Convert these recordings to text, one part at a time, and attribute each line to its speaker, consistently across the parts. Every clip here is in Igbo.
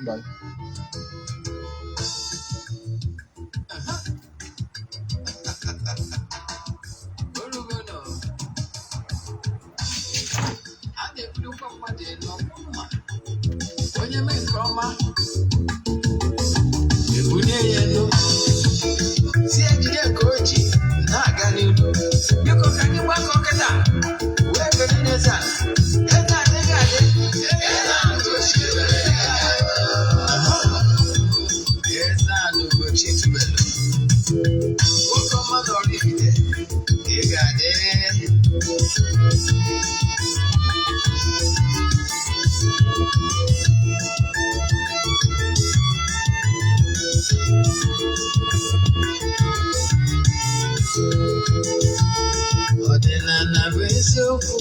Speaker 1: Bye.
Speaker 2: Olugono, a na-ebulukwa mmadụ elu ọkwụ mma. Onye mee nke ọma, ebulie ya elu. Si ejide nke o ji na-aga n'ihu. Biko ka anyị gbakọ kịta wee kelee n'eze a. Eze adịghị adị. Eze ahụ gochiri. Eze ahụ Ugochi tubelu. Nwoke ọma na Oraifite, ị ga-adị. Ọdịnala bụ eziokwu.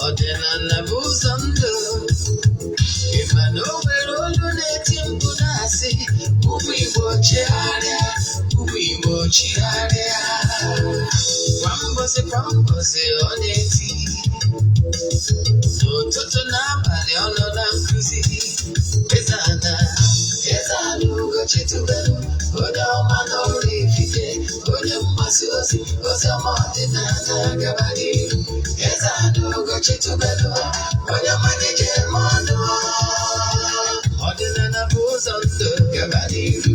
Speaker 2: Ọdịnala bụ ụzọ ndụ. Ị ma na o nwere olu na-eti mkpu na-asị, ụmụ Igbo chegharịa, ụmụ Igbo chigharịa. Kwa mbọsị kwa mbọsị ọ na-eti, n'ụtụtụ na abalị ọ nọ na nkụzi. Eze ana, Eze ana Ugochi tubelu, onye ọma na Oraifite, onye mgbasa ozi, ozi ọma ọdịnala gaba n'iru. Eze ana Ugochi tubelu, onye ọma na-eje eme ọnụ. Ọdịnala bụ ụzọ ndụ gaba n'iru.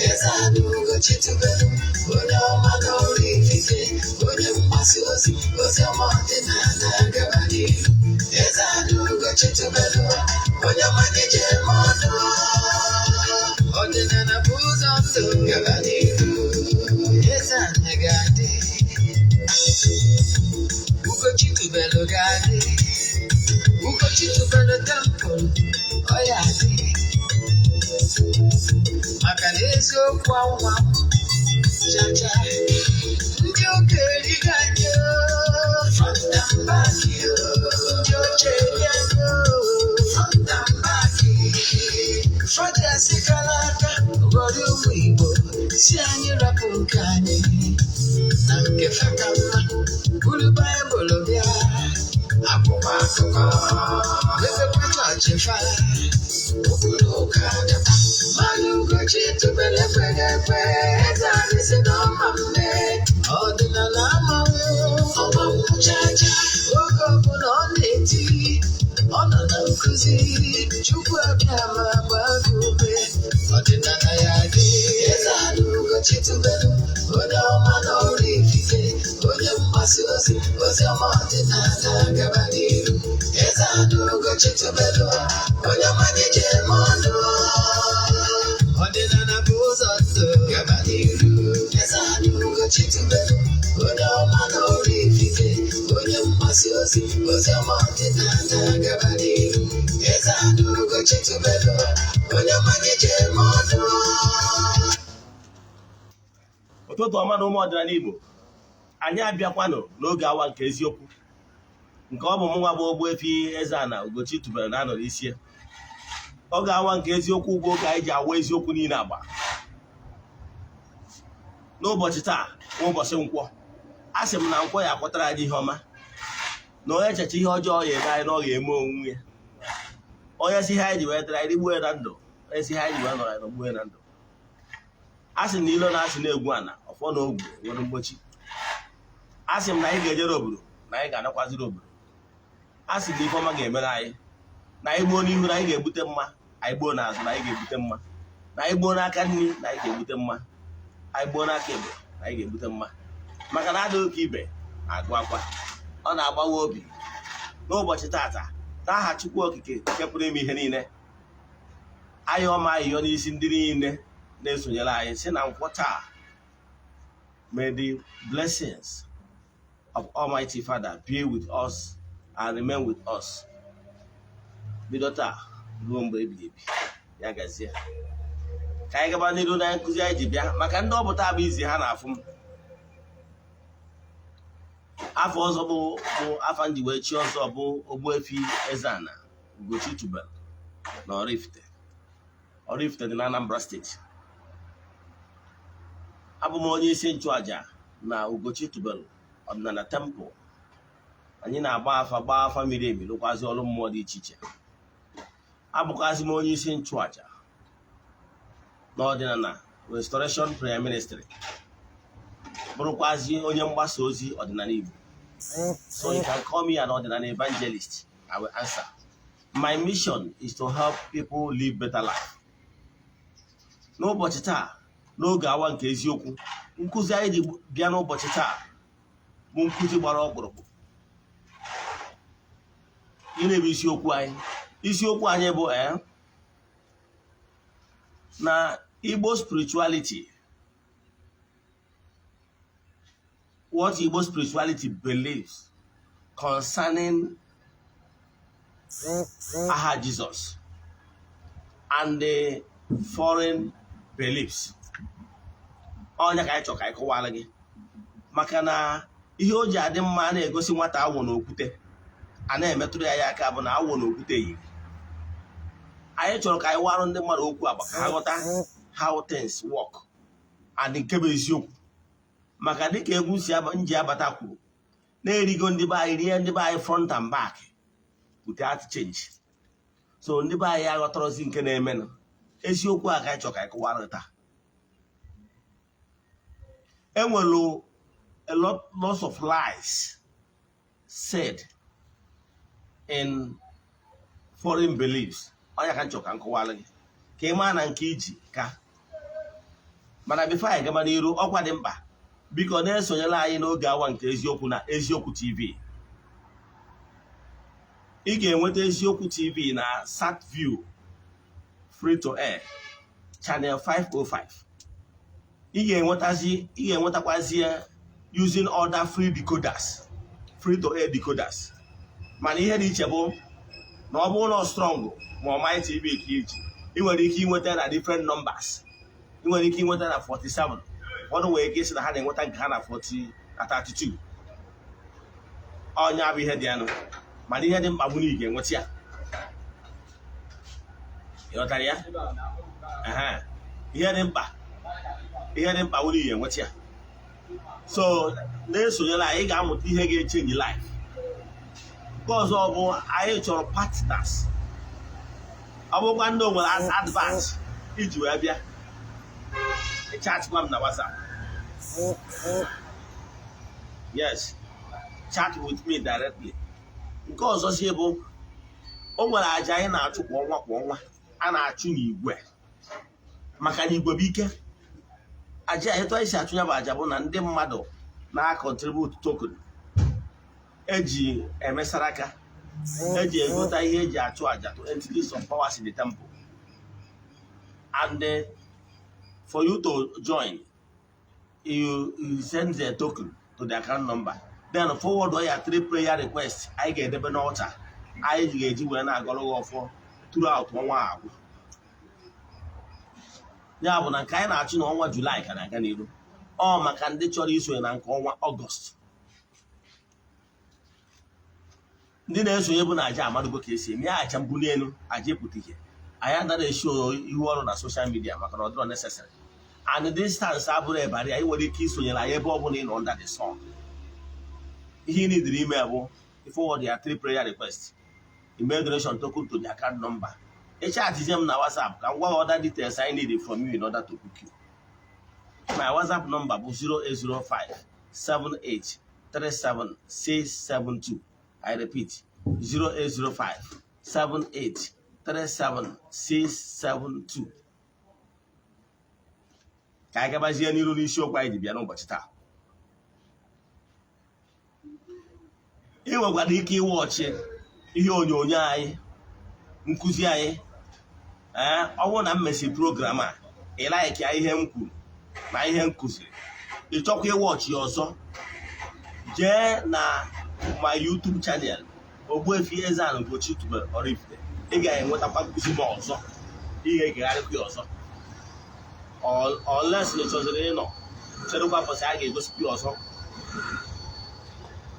Speaker 2: Eze ana Ugochi tubelu, onye ọma na Oraifite, onye mgbasa ozi, ozi ọma ọdịnala gaba n'iru. Eze ana Ugochi tubelu, onye ọma na-eje eme ọnụ. Ọdịnala bụ ụzọ ndụ gaba n'iru. Eze ana ga-adị, Ugochi tubelu ga-adị, Ugochi tubelu temple, ọ ya adị. Maka na eziokwu anwa chacha ndị ụka erigo anyị oo, front and back oo, ndị oche eri anyị oo, front and back. Fọdụ kara aka ghọrọ ụmụ Igbo si anyị rapụ nke anyị na nke fa ka mma, buru Baịbụl bịa akwụkwọ akụkọ mepekwa chọọchị fa, okwu na ụka dịkwa. Mmanụ Ugochi tubelu ekweghị ekwe, eze anyị si na ọma mme, ọdịnala amanwụ ọmanwụ chacha. Oge ọbụla ọ na-eti, ọ nọ na nkụzi, Chukwu abịa ma gbaa gị ume, ọdịnala ya dị. Eze anyị Ugochi tubelu, onye ọma na Oraifite, onye mgbasa ozi, ozi ọma ọdịnala gaba n'iru. Eze anyị Ugochi tubelu, onye ọma na-eje eme ọnụ. Ọdịnala bụ ụzọ ndụ gaba n'iru. Eze anyị Ugochi tubelu, onye ọma na Oraifite, onye mgbasa ozi, ozi ọma ọdịnala gaba n'iru. Eze anyị Ugochi tubelu, onye ọma na-eje eme ọnụ.
Speaker 3: Ụtụtụ ọma na ụmụ ọdịnala Igbo, anyị abịakwanụ n'oge awa nke eziokwu, nke ọ bụ mụnwa bụ Ogbuefi Eze-Ana Ugochi tubelu na-anọ n'isi ya. Oge awa nke eziokwu bụ oge anyị ji awa eziokwu niile agba. N'ụbọchị taa, ụbọchị nkwọ, a sị m na nkwọ ya akwọtara anyị ihe ọma, na onye echecha ihe ọjọọ ya eme anyị na ọ ga-eme onwe ya. Onye si ihe anyị ji wee dịrị anyị rigbuo ya na ndụ, onye si ihe anyị ji wee nọrọ anyị nọgbuo ya na ndụ. A sị na ilo na-asị na-egwu ana ọfọ na ogwu nwere mgbochi. A sị m na anyị ga-ejere obodo na anyị ga-anakwaziri obodo. A sị na ife ọma ga-emere anyị, na anyị gbuo n'ihu na anyị ga-egbute mma, anyị gbuo n'azụ na anyị ga-egbute mma, na anyị gbuo n'aka nri na anyị ga-egbute mma, anyị gbuo n'aka ekpe na anyị ga-egbute mma, maka na adịghị ka ibe na-agụ akwa ọ na-agbawa obi. N'ụbọchị tata, n'aha Chukwu Okike nke pụrụ ime ihe niile, ayọ ma ayịyọ n'isi ndị niile na-esonyere anyị si na nkwọ taa, may the blessings of Almighty Father be with us and remain with us bido taa ruo mgbe ebighị ebi. Ya gazie. Ka anyị gaba n'iru na nkụzi anyị ji bịa. Maka ndị ọ bụ taa bụ izi ha na-afụ m, afọ ọzọ bụ afa nji wee chi ọzọ bụ Ogbuefi Eze-Ana Ugochi tubelu na Oraifite. Oraifite dị na Anambra Steeti. Abụ m onye isi nchụaja na Ugochi Tubelu Ọdịnala Temple. Anyị na-agba afa, gbaa afa miri emi, lụkwazị ọrụ mmụọ dị iche iche. Abụkwazị m onye isi nchụaja n'Ọdịnala Restoration Prayer Ministry, bụrụkwazị onye mgbasa ozi ọdịnala Igbo. So you can call me an ọdịnala evangelist, I will answer. My mission is to help people live better life. N'ụbọchị taa, n'oge awa nke eziokwu, nkụzi anyị ji bịa n'ụbọchị taa bụ nkụzi gbara ọkpụrụkpụ. Gịnị bụ isiokwu anyị? Isiokwu anyị bụ na Igbo spirituality, what Igbo spirituality believes concerning aha Jesus and the foreign beliefs. Ọnya ka anyị chọrọ ka anyị kọwara gị, maka na ihe o ji adị mma a na-egosi nwata awọ na okwute a na-emetụrụ ya aka bụ na awọ na okwute yiri. Anyị chọrọ ka anyị warụ ndị mmadụ okwu agba ka ha ghọta how things work and nke bụ eziokwu, maka dịka egwu si nji abata kwuru na-erigo ndị be anyị, rie ndị be anyị front and back without change. So ndị be anyị aghọtarọzi nke na-emenụ. Eziokwu a ka anyị chọrọ ka anyị kọwara taa. Enwere a lot, lots of lies said in foreign beliefs. Ọnya ka m chọrọ ka m kọwara gị ka ị maa na nke iji ka. Mana before anyị gaba n'iru, ọkwa dị mkpa, biko na-esonyere anyị n'oge awa nke eziokwu na Eziokwu TV. Ị ga-enweta Eziokwu TV na Satview free to air channel 505. Ị ga-enwetakwazi using other free decoders, free to air decoders. Mana ihe dị iche bụ na ọ bụrụ na Strong ma ọ My TV ka iji, ị nwere ike inweta na different numbers. Ị nwere ike inweta na 47. Ụfọdụ nwere ike isi na ha na-enweta nke ha na 40 na 32. Ọnya bụ ihe dị anụ, mana ihe dị mkpa bụ na ị ga-enweta ya. Ịghọtara ya? Ihe dị mkpa bụ na ị ga-enweta ya. So na-esonyere anyị, ị ga-amụta ihe ga-echange life. Nke ọzọ bụ anyị chọrọ partners. Ọ bụrụkwa ndị o nwere advert iji wee bịa, chatịkwa m na WhatsApp. Yes, chat with me directly. Nke ọzọ si bụ o nwere aja anyị na-achụ kwa ọnwa kwa ọnwa, a na-achụ n'igwe, maka na igwe bụ ike. Aja etu anyị si achụ ya bụ aja bụ na ndị mmadụ na-contribute token eji emesara aka, eji egota ihe eji achụ aja to entities of powers in the temple. And for you to join, you send the token to the account number, then forward ya three prayer requests anyị ga-edebe n'altar anyị ga-eji wee na-agọrọ gị ọfọ throughout ọnwa agwụ. Ya bụ na nke anyị na-achụ n'ọnwa Julaị ka na-aga n'iru. Ọ maka ndị chọrọ isonye na nke ọnwa Ọgọst, ndị na-esonye bụ na aja amadugo ka esi eme ya. Aja mbuli elu, aja epụta ihe, anyị anaghị esi ihu ọrụ na social media maka na ọ dịrọ necessary, and distance abụrụ ebari. Anyị nwere ike isonyere anyị ebe ọ bụla ị nọ under the sun. Ihe ị nidiri ime bụ forward ya three prayer request, email donation token to the account number, ịchatizie m na WhatsApp ka m gwa gị other details I need from you in order to book you. My WhatsApp number bụ 0805 78 37 672. I repeat, 0805 78 37 672. Ka anyị gabazie n'iru n'isiokwu anyị ji bịa n'ụbọchị taa. Ị nwekwara ike ịwatch ihe onyonyo anyị, nkụzi anyị. Ee, ọ bụrụ na m mesịrị program a, ị like ya ihe m kwuru na ihe m kụziri, ị chọkwa ịwatch ya ọzọ, jee na my YouTube channel, Ogbuefi Eze-Ana Ugochi Tubelu Oraifite. Ị ga-enwetakwa nkụzi m ọzọ, ị ga-egegharịkwa ya ọzọ, unless na ị chọziri ịnọ cherekwa mbọsị a ga-egosikwa ya ọzọ.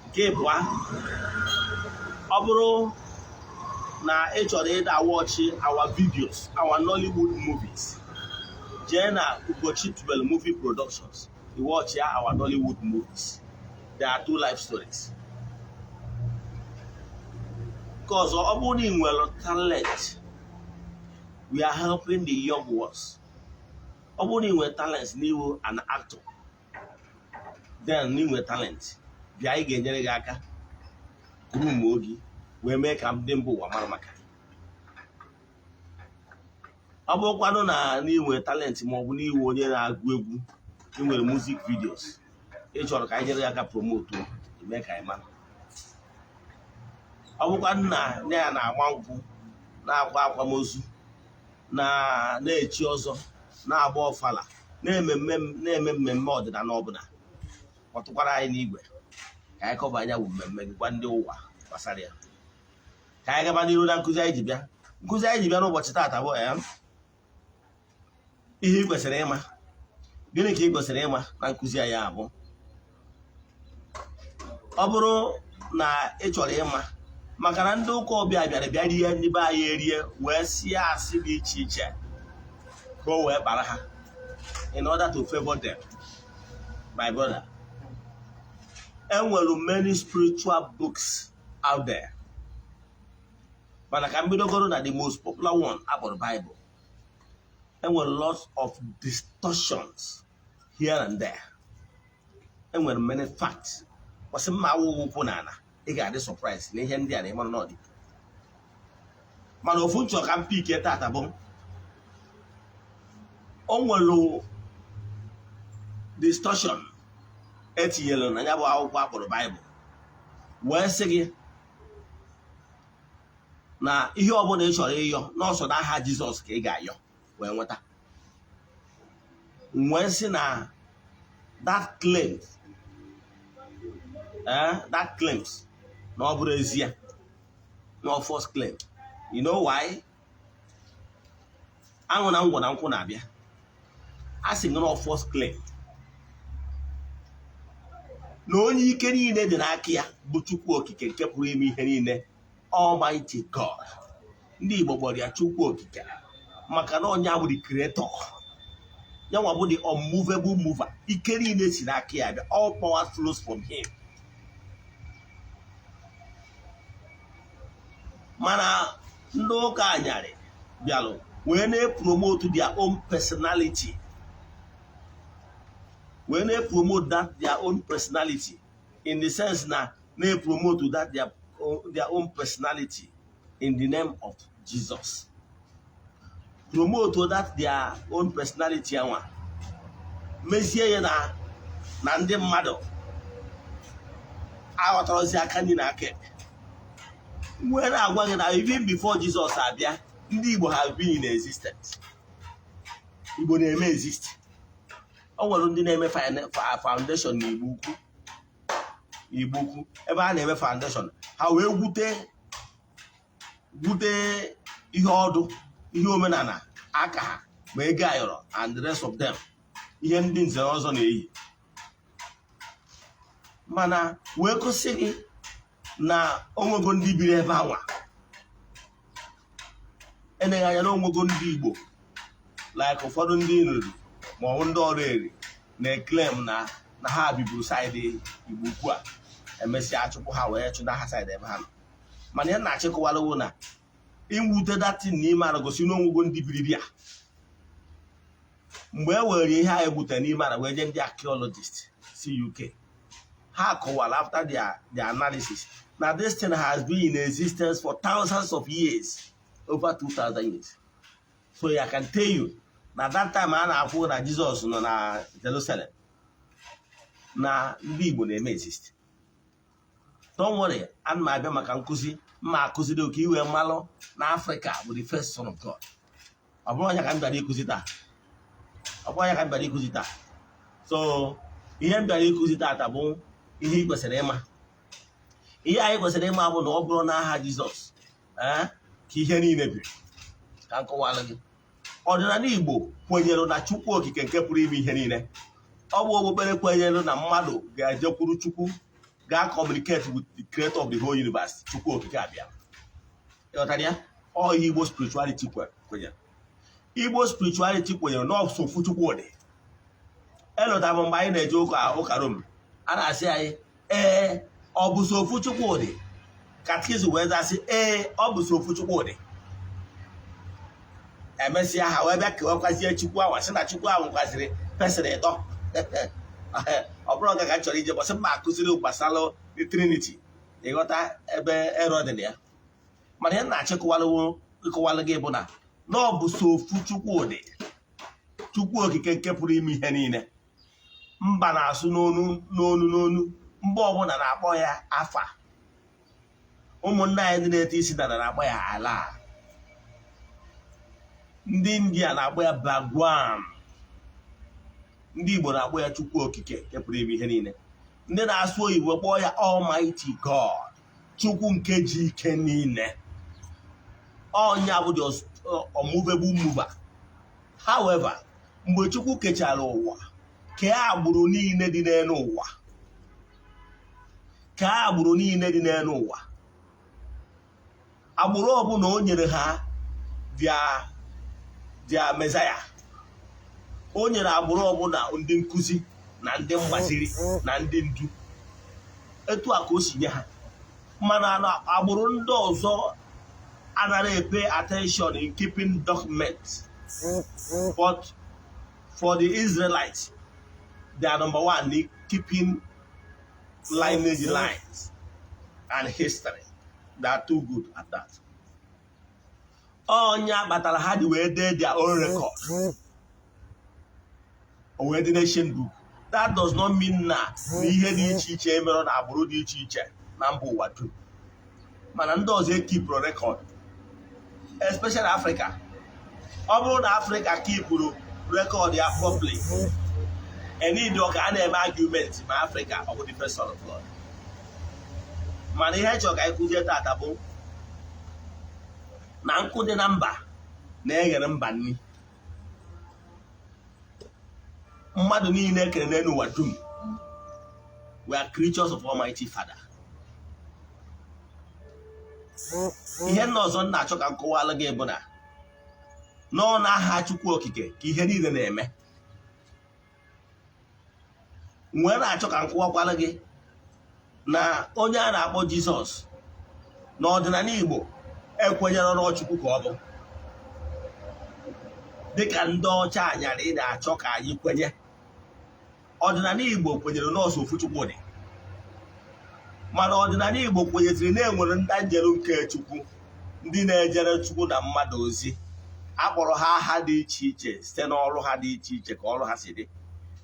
Speaker 3: Nke ịbụa, ọ bụrụ na ị chọrọ ịda watch our videos, our Nollywood movies, jee na Ugochi Tubelu Movie Productions. You watch ya our Nollywood movies, there are two life stories. Nke ọzọ, ọ bụrụ na ị nwere talent, we are helping the young ones. Ọ bụrụ na ị nwere talent n'iwu an actor, then na ị nwere talent, bịa, anyị ga-enyere gị aka groom gị wee mee ka ndị mba ụwa mara maka gị. Ọ bụrụkwanụ na n'inwe talent ma ọ bụ n'iwu onye na-agụ egwu, ị nwere music videos ị chọrọ ka anyị nyere gị aka promote, eme ka anyị mara. Ọ bụkwa nna nne ya na-agba nkwụ, na-akwa akwamozu, na na-echi ọzọ, na-agba ọfala, na-eme mmemme ọdịnala ọbụla, kpọtụkwara anyị n'igwe ka anyị kọba anya bụ mmemme gị, gwa ndị ụwa gbasara ya. Ka anyị gaba n'iru na nkụzi anyị ji bịa. Nkụzi anyị ji bịa n'ụbọchị taata bụ ihe ị kwesịrị ịma. Gịnị ka ị kwesịrị ịma na nkụzi anyị? Abụ ọ bụrụ na ị chọrọ ịma maka na ndị ụka ọbịa bịara bịa rie ndị be anyị erie wee sie asị dị iche iche ka o wee bara ha in order to favor them. My brother, enwere many spiritual books out there, mana ka m bidogoro na the most popular one akpọrọ Bible. Enwere lots of distortions here and there. Enwere many facts kwasị mma awụghị ụkwụ n'ala. Ị ga-adị surprise na ihe ndị a na-eme n'ọdị. Mana ofu nchọ ka m pickie tata bụ o nwere distortion etinyere na ya bụ akwụkwọ akpọrọ Bible wee sị gị na ihe ọbụla ị chọrọ ịyọ n'ọsọ n'aha Jizọs ka ị ga-ayọ wee nweta. Wee sị na that claims na ọ bụrụ ezie, na false claim. You know why? Aṅụ na ngwọ na nkwụ na-abịa. A sị gị na false claim, na onye ike niile dị n'aka ya bụ Chukwu Okike nke pụrụ ime ihe niile, Almighty God. Ndị Igbo kpọrọ ya Chukwu Okike maka na onye bụ the creator ya nwa bụ the unmovable mover. Ike niile si n'aka ya bịa. All power flows from him. Mana ndị ụka anyarị bịalụ wee na-epromote their own personality, wee na-epromote that their own personality, in the sense na na-epromote that their own personality in the name of Jesus, promote that their own personality anwa, mezie ya na ndị mmadụ aghọtarazi aka nri na aka ekpe. Wee na-agwa gị na even before Jesus abịa, ndị Igbo have been in existence. Igbo na-eme exist. O nwere ndị na-eme foundation na Igbo Ukwu. Igbo Ukwu, ebe a na-eme foundation, ha wee gwute ihe ọdụ, ihe omenala aka ha, ma ego ayọrọ and the rest of them, ihe ndị nze na ọzọ na-eyi. Mana wee gosi gị na onwego ndị biri ebe anwa. Eneghị anya na onwego ndị Igbo, like ụfọdụ ndị nriri ma ọ bụ ndị ọrụ eri na-eclaim na ha biburu side Igbo Ukwu a. Emesịa chụpụ ha wee chụda ha side ebe ha nọ. Mana ya na-achịkọwalụwo na inwute datin n'ime ara gosi na onwego ndị biri bịa. Mgbe e were ihe a egwute n'ime ara wee nye ndị archaeologist si UK, ha kọwara after their analysis na this thing has been in existence for thousands of years, over 2000 years. So I can tell you na that time a na-akwụ na Jizọs nọ na Jerusalem, na ndị Igbo na-eme exist. Don't worry, ana m abịa maka nkụzi mma akụziri oke iwe mmalụ na Africa bụ the first son of God. Ọ bụrụ onye ka m bịara ịkụzi taa, ọ bụrụ onye ka m bịara ịkụzi taa. So ihe m bịara ịkụzi taata bụ ihe ị kwesịrị ịma. Ihe anyị kwesịrị ịma bụ na ọ bụrụ n'aha Jizọs ka ihe niile biri. Ka m kọwalụ gị, ọdịnala Igbo kwenyere na Chukwu Okike nke pụrụ ime ihe niile. Ọ bụ okpukpere kwenyere na mmadụ ga-ejekwuru Chukwu, ga communicate with the creator of the whole universe, Chukwu Okike abịa. Ịghọtara ya? Ọ ihe Igbo spirituality kwenyere. Igbo spirituality kwenyere na ọsọfụ Chukwu dị. Elụtara m mgbe anyị na-eje ụka, ụka Rom, a na-asị anyị, ee, ọ bụ so ofu Chukwu dị. Catechism wee zasị, ee, ọ bụ so ofu Chukwu dị. Emesịa, ha wee bịa kewakwazie Chukwu ahụ, sị na Chukwu ahụ nwekwaziri person ịtọ. Ọ bụrụ ọga ka m chọrọ ije gbasị mma akụziri gbasara the Trinity, ịghọta ebe ero dị na ya. Mana ihe m na-achọ ịkọwalụ gị bụ na ọ bụ so ofu Chukwu dị, Chukwu Okike nke pụrụ ime ihe niile. Mba na-asụ n'onu n'onu n'onu, mba ọbụla na-akpọ ya afa. Ụmụnne anyị ndị na-ete isi dada na-akpọ ya ala. Ndị India na-akpọ ya Bhagwan. Ndị Igbo na-akpọ ya Chukwu Okike nke pụrụ ime ihe niile. Ndị na-asụ oyibo kpọọ ya Almighty God, Chukwu nke ji ike niile. Ọnya bụ the unmovable mover. However, mgbe Chukwu kechara ụwa, kee agbụrụ niile dị n'elu ụwa, kee agbụrụ niile dị n'elu ụwa, agbụrụ ọbụla, o nyere ha their Messiah. O nyere agbụrụ ọbụla ndị nkụzi na ndị mgbaziri na ndị ndu. Etu a ka o si nye ha. Mana na agbụrụ ndị ọzọ anaghị pay attention in keeping documents, but for the Israelites, they are number one in keeping lineage lines and history. They are too good at that. Ọnya kpatara ha ji wee dee their own record, o wee dị nation book. That does not mean na ihe dị iche iche emere na agbụrụ dị iche iche na mba ụwa dum, mana ndị ọzọ ekipụrụ record, especially Africa. Ọ bụrụ na Africa kipụrụ record ya properly, enidi ka a na-eme argument ma Africa ọ bụ the first son of God. Mana ihe chọrọ ka anyị kụzie tata bụ na nkụ dị na mba na-eghere mba nri. Mmadụ niile ekere n'elu ụwa dum, we are creatures of Almighty Father. Ihe nna ọzọ m na-achọ ka m kọwalụ gị bụ na nọọ n'aha Chukwu Okike ka ihe niile na-eme. Nwee na-achọ ka m kọwakwalụ gị na onye a na-akpọ Jizọs na ọdịnala Igbo ekwenyere n'Chukwu ka ọ bụ, dịka ndị ọcha anyara ị na-achọ ka anyị kwenye. Ọdịnala Igbo kwenyere nọọsụ ofu Chukwu dị, mana ọdịnala Igbo kwenyeziri na enwere ndị njeru nke Chukwu, ndị na-ejere Chukwu na mmadụ ozi. Akpọrọ ha aha dị iche iche site n'ọrụ ha dị iche iche ka ọrụ ha si dị.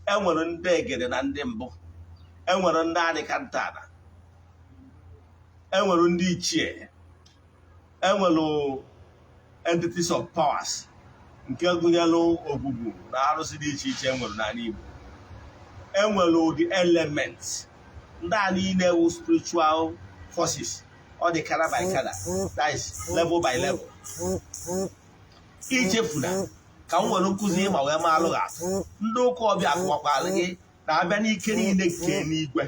Speaker 3: Enwere ndị egede na ndị mbụ, enwere ndị anịkantana, enwere ndị ichie, enwere entities of powers nke gụnyere ogwugwu na arụsị dị iche iche enwere n'ala Igbo, enwere ụdị elements ndị a niile wụ spiritual forces. Ọ dị kada by kada, that is level by level. Ichefuna ka m nwere nkụzi ịma wee maalụ gị atụ. Ndị ụka ọbịa akụwakwala gị na-abịa n'ike niile nke n'igwe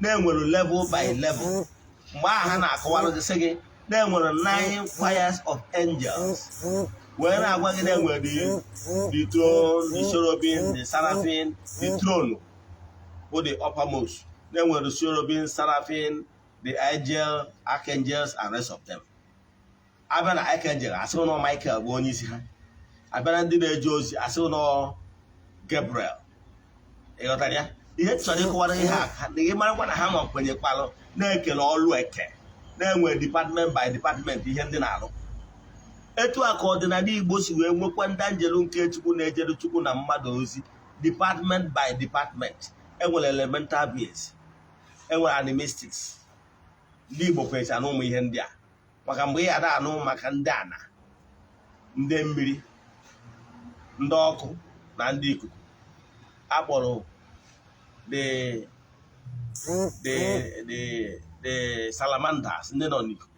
Speaker 3: na-enwere level by level. Mgbe ahụ ha na-akọwara gị, sị gị na-enwere nine choirs of angels, wee na-agwa gị na-enwere the throne, the cherubim, the seraphim. The throne bụ the uppermost. Na-enwere cherubim, seraphim, the angel, archangels and rest of them. Abịa na archangel, asị na Michael bụ onye isi ha. Abịa na ndị na-eje ozi, asị na Gabriel. Ịghọtara ya? Ihe chọrọ ịkọwara ihe a ka ị marakwa na ha ma kwenyekwalụ na-ekele ọlụ eke, na-enwe department by department, ihe ndị na-arụ. Etu a ka ọdịnala Igbo si wee nwekwa ndị anjelu nke Chukwu na-ejere Chukwu na mmadụ ozi, department by department. Enwere elemental beings, enwere animistics. Ndị Igbo kwecha na ụmụ ihe ndị a, maka mgbe ị ghara anụ maka ndị ana, ndị mmiri, ndị ọkụ na ndị ikuku akpọrọ the salamanders, ndị nọ n'ikuku,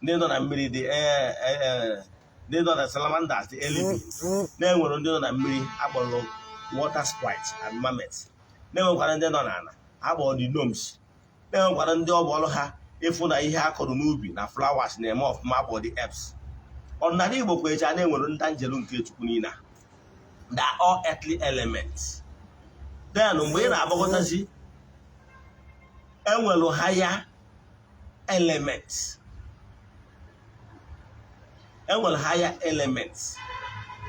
Speaker 3: ndị nọ na mmiri, the ndị nọ na salamanders, the beings. Na-enwere ndị nọ na mmiri akpọrọ water sprites and mermaids. Na-enwekwara ndị nọ n'ala akpọrọ the gnomes. Na-enwekwara ndị ọ bụ ọrụ ha ịfụ na ihe a kọrọ n'ubi na flowers na-eme ọfụma, akpọrọ the herbs. Ọdịnala Igbo kwecha na-enwere ndị njelu nke Chukwu niile a. They are all earthly elements. Then mgbe ị na-agbakọtazi, enwere higher elements, enwere higher elements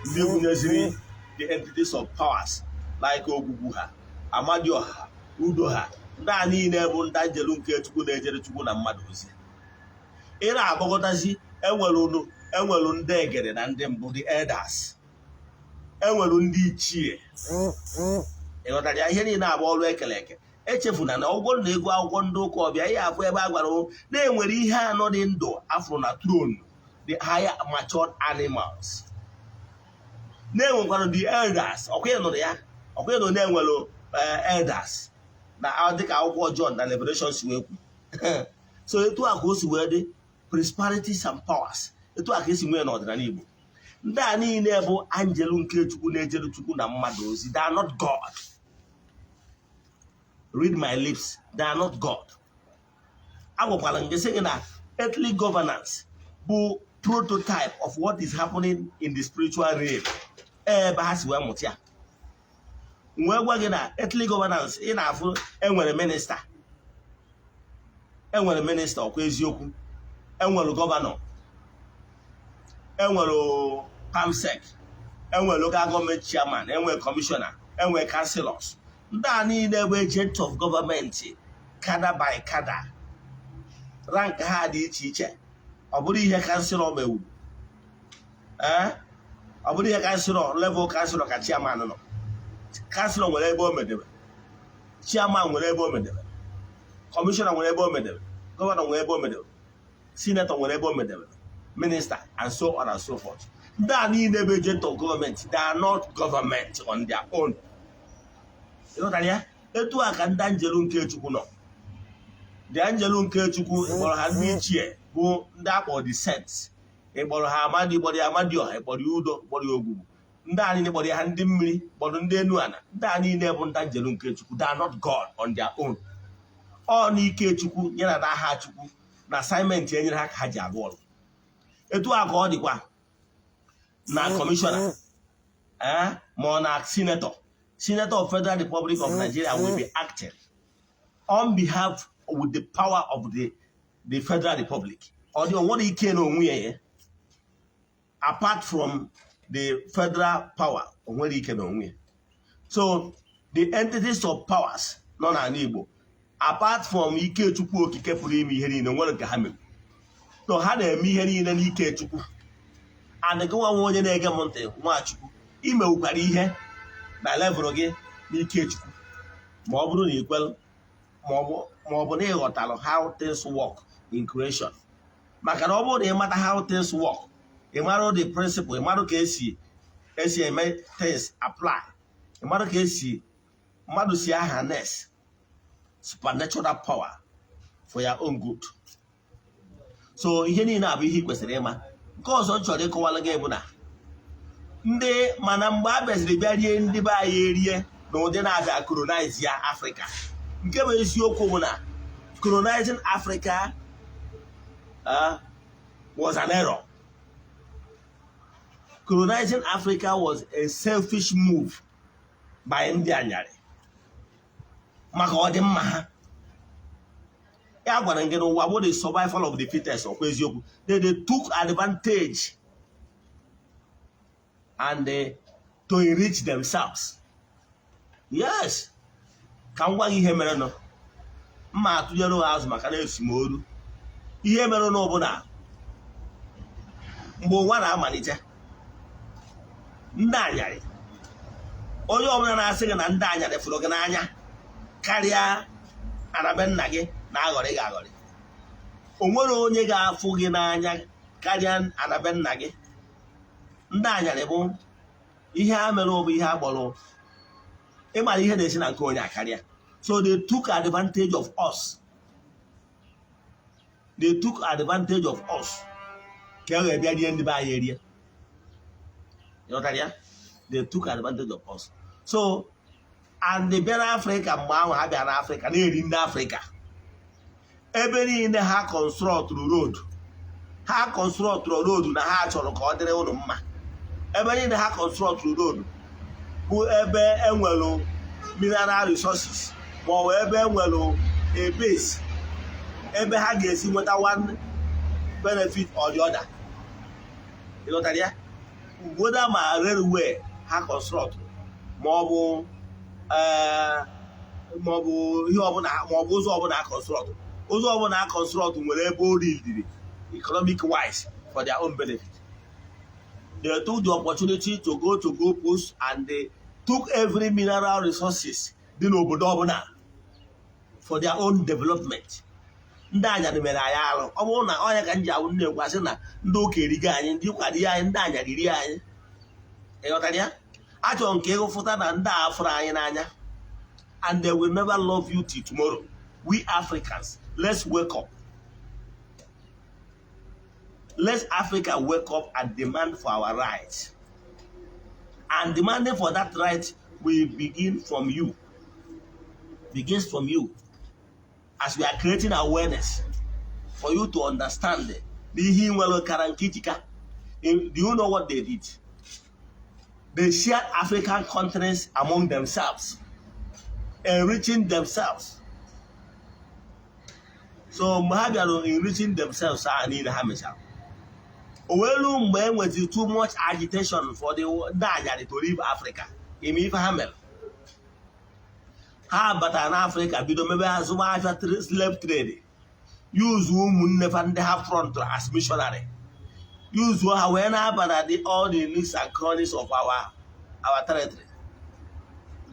Speaker 3: ndị gụnyeziri the entities of powers like Ogwugwu ha, Amadioha, Udo ha. Ndị a niile bụ ndị njelu nke Chukwu na-ejere Chukwu na mmadụ ozi. Ị na-agbakọtazi, enwere unu, enwere ndị egede na ndị mbụ, the elders, enwere ndị ichie. Ịghọtara ya? Ihe niile abụ ọrụ ekere eke. Echefuna na ụgwọ na ego akwụkwọ ndị ụka ọbịa, ihe afụ ebe a gwara na-enwere ihe anọ dị ndụ afụrụ na throne, the higher matured animals, na-enwekwara the elders. Ọkwa ị nụrụ ya? Ọkwa ị nụrụ na-enwere elders na dịka akwụkwọ John na Revelation si wee kwu. So etu a ka o si wee dị, principalities and powers, etu a ka esi nwee n'ọdịnala Igbo. Ndị a niile bụ anjelu nke Chukwu na-ejere Chukwu na mmadụ ozi. They are not God. Read my lips, they are not God. Agwakwara m gị sị gị na earthly governance bụ prototype of what is happening in the spiritual realm, ebe ha si wee mụta ya. Wee gwa gị na earthly governance ị na-afụ, enwere minister, enwere minister, ọkwa eziokwu? Enwere governor, enwere perm sec, enwere local government chairman, enwere commissioner, enwere councillors. Ndị a niile bụ agent of government, cadre by cadre, rank ha dị iche iche. Ọ bụrụ ihe councillor mewuru, ee, ọ bụrụ ihe councillor, level councillor ka chairman nọ. Councillor nwere ebe o medebe, chairman nwere ebe o medebe, commissioner nwere ebe o medebe, governor nwere ebe o medebe, senator nwere ebe o medebe, minister, and so on and so forth. Ndị a niile bụ agent of government. They are not government on their own. Ịghọtara ya? Etu a ka ndị anjelu nke Chukwu nọ. Ndị anjelu nke Chukwu, ịkpọrọ ha ndị ichie, bụ ndị akpọ the saints, ịkpọrọ ha Amadi, ịkpọrọ ya Amadioha, ịkpọrọ ya Udo, kpọrọ ya Ogwugwu, ndị a niile kpọrọ ya ha ndị mmiri, kpọrọ ndị enu ana, ndị a niile bụ ndị anjelu nke Chukwu. They are not God on their own. Ọ n'ike Chukwu ya na n'aha Chukwu na assignment e nyere ha ka ha ji arụ ọrụ. Etu a ka ọ dịkwa na commissioner, ee, ma ọ na senator. Senator of Federal Republic of Nigeria will be acting on behalf with the power of the Federal Republic. Ọ dị onwere ike na onwe ya, apart from the federal power, onwere ike na onwe ya. So the entities of powers nọ n'ala Igbo, apart from ike Chukwu Okike pụrụ ime ihe niile, nwere nke ha mere. So ha na-eme ihe niile n'ike Chukwu. And gị nwa nwa onye na-ege m ntị, Nwachukwu, imewukwara ihe na level gị n'ike Chukwu, ma ọ bụrụ na ikwelu, ma ọ bụ na ị ghọtara how things work in creation. Maka na ọ bụrụ na ị mata how things work, ị mara the principle, ị mara ka esi eme things apply, ị mara ka esi mmadụ si harness supernatural power for your own good. So ihe niile abụ ihe ị kwesịrị ịma. Nke ọzọ m chọrọ ịkọwara gị bụ na ndị mana mgbe a bịaziri bịa rie ndị be anyị erie na ụdị na-abịa colonize ya Afrịka. Nke bụ eziokwu bụ na colonizing Africa was an error. Colonizing Africa was a selfish move by ndị anyarị maka ọdịmma ha. Ya gwara gị n'ụwa bụ the survival of the fittest. Ọkwa eziokwu? They took advantage and to enrich themselves. Yes, ka m gwa gị ihe mere nụ. Mma atụnyere ha azụ maka na esimoru ihe mere nụ bụ na mgbe ụwa na-amalite, ndị anyarị, onye ọbụla na-asị gị na ndị anyarị fụrụ gị n'anya karịa anabe nna gị na-aghọrị gị aghọrị. O nwere onye ga-afụ gị n'anya karịa anabe nna gị. Ndị anyarị bụ ihe ha mere bụ ihe a kpọrọ ịmara ihe na-esi na nke onye akarịa. So they took advantage of us. They took advantage of us ka e wee bịa rie ndị be anyị erie. Ịghọtara ya? They took advantage of us. So and they bịa n'Afrịka. Mgbe ahụ ha bịa n'Afrịka na-eri ndị Afrịka ebe niile. Ha constructụrụ road, ha constructụrụ road na ha chọrọ ka ọ dịrị ụnụ mma. Ebe niile ha constructụrụ road, Bụ ebe enwelu mineral resources ma ọ bụ ebe enwelu a base ebe ha ga-esi nweta one benefit or the other. Ịghọtara ya? Whether ma railway ha construct ma ọ bụ ihe ọbụla, ma ọ bụ ụzọ ọbụla ha construct, ụzọ ọbụla ha construct nwere ebe o riri economic wise for their own benefit. They took the opportunity to go to goal post and they took every mineral resources dị n'obodo ọbụla for their own development. Ndị anyarị mere anyị arụ. Ọ bụrụ na ọnya ka m ji awụ na-ekwu asị na ndị ụka erigo anyị, ndị ụka rie anyị, ndị anyarị rie anyị. Ịghọtara ya? Achọrọ m ka ịgụfụta na ndị a fụrụ anyị n'anya, and they will never love you till tomorrow. We Africans, let's wake up. Let's Africa wake up and demand for our rights, and demanding for that right will begin from you, begins from you, as we are creating awareness for you to understand n'ihe nwere kara nke ijika. Do you know what they did? They shared African countries among themselves, enriching themselves. So mgbe ha bịara enriching themselves a niile ha mechara, o wee ruo mgbe e nwetiri too much agitation for the ndị anyarị to leave Africa. Ime ife ha mere, ha batara n'Africa, bido mebe azụmahịa slave trade, use ụmụnne fa ndị ha front as missionary, use ha wee na-aba na the all the nooks and crannies of our territory,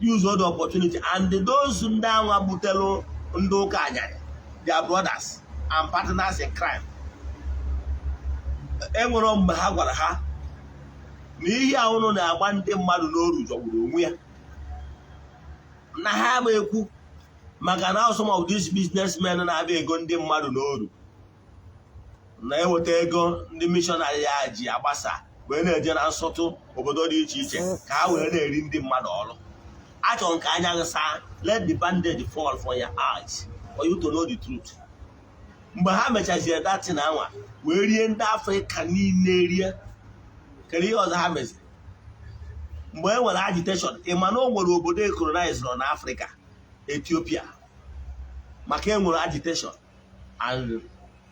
Speaker 3: use all the opportunity. And those ndị anwa butelu ndị ụka anyarị, their brothers and partners in crime, enwere mgbe ha gwara ha na ihe a unu na-agba ndị mmadụ n'oru jọgburu onwe ya, na ha ama ekwu maka na some of these businessmen na-abịa ego ndị mmadụ n'oru na-eweta ego ndị missionary ya ji agbasa wee na-eje na nsọtụ obodo dị iche iche ka ha wee na-eri ndị mmadụ ọrụ. Achọrọ nke anya gị saa. Let the bandage fall for your eyes for you to know the truth. Mgbe ha mechazie datin anwa wee rie ndị Afrịka niile rie, kedu ihe ọzọ ha meziri? Mgbe e nwere agitation, ị ma na o nwere obodo e colonize nọ n'Afrịka, Ethiopia, maka e nwere agitation and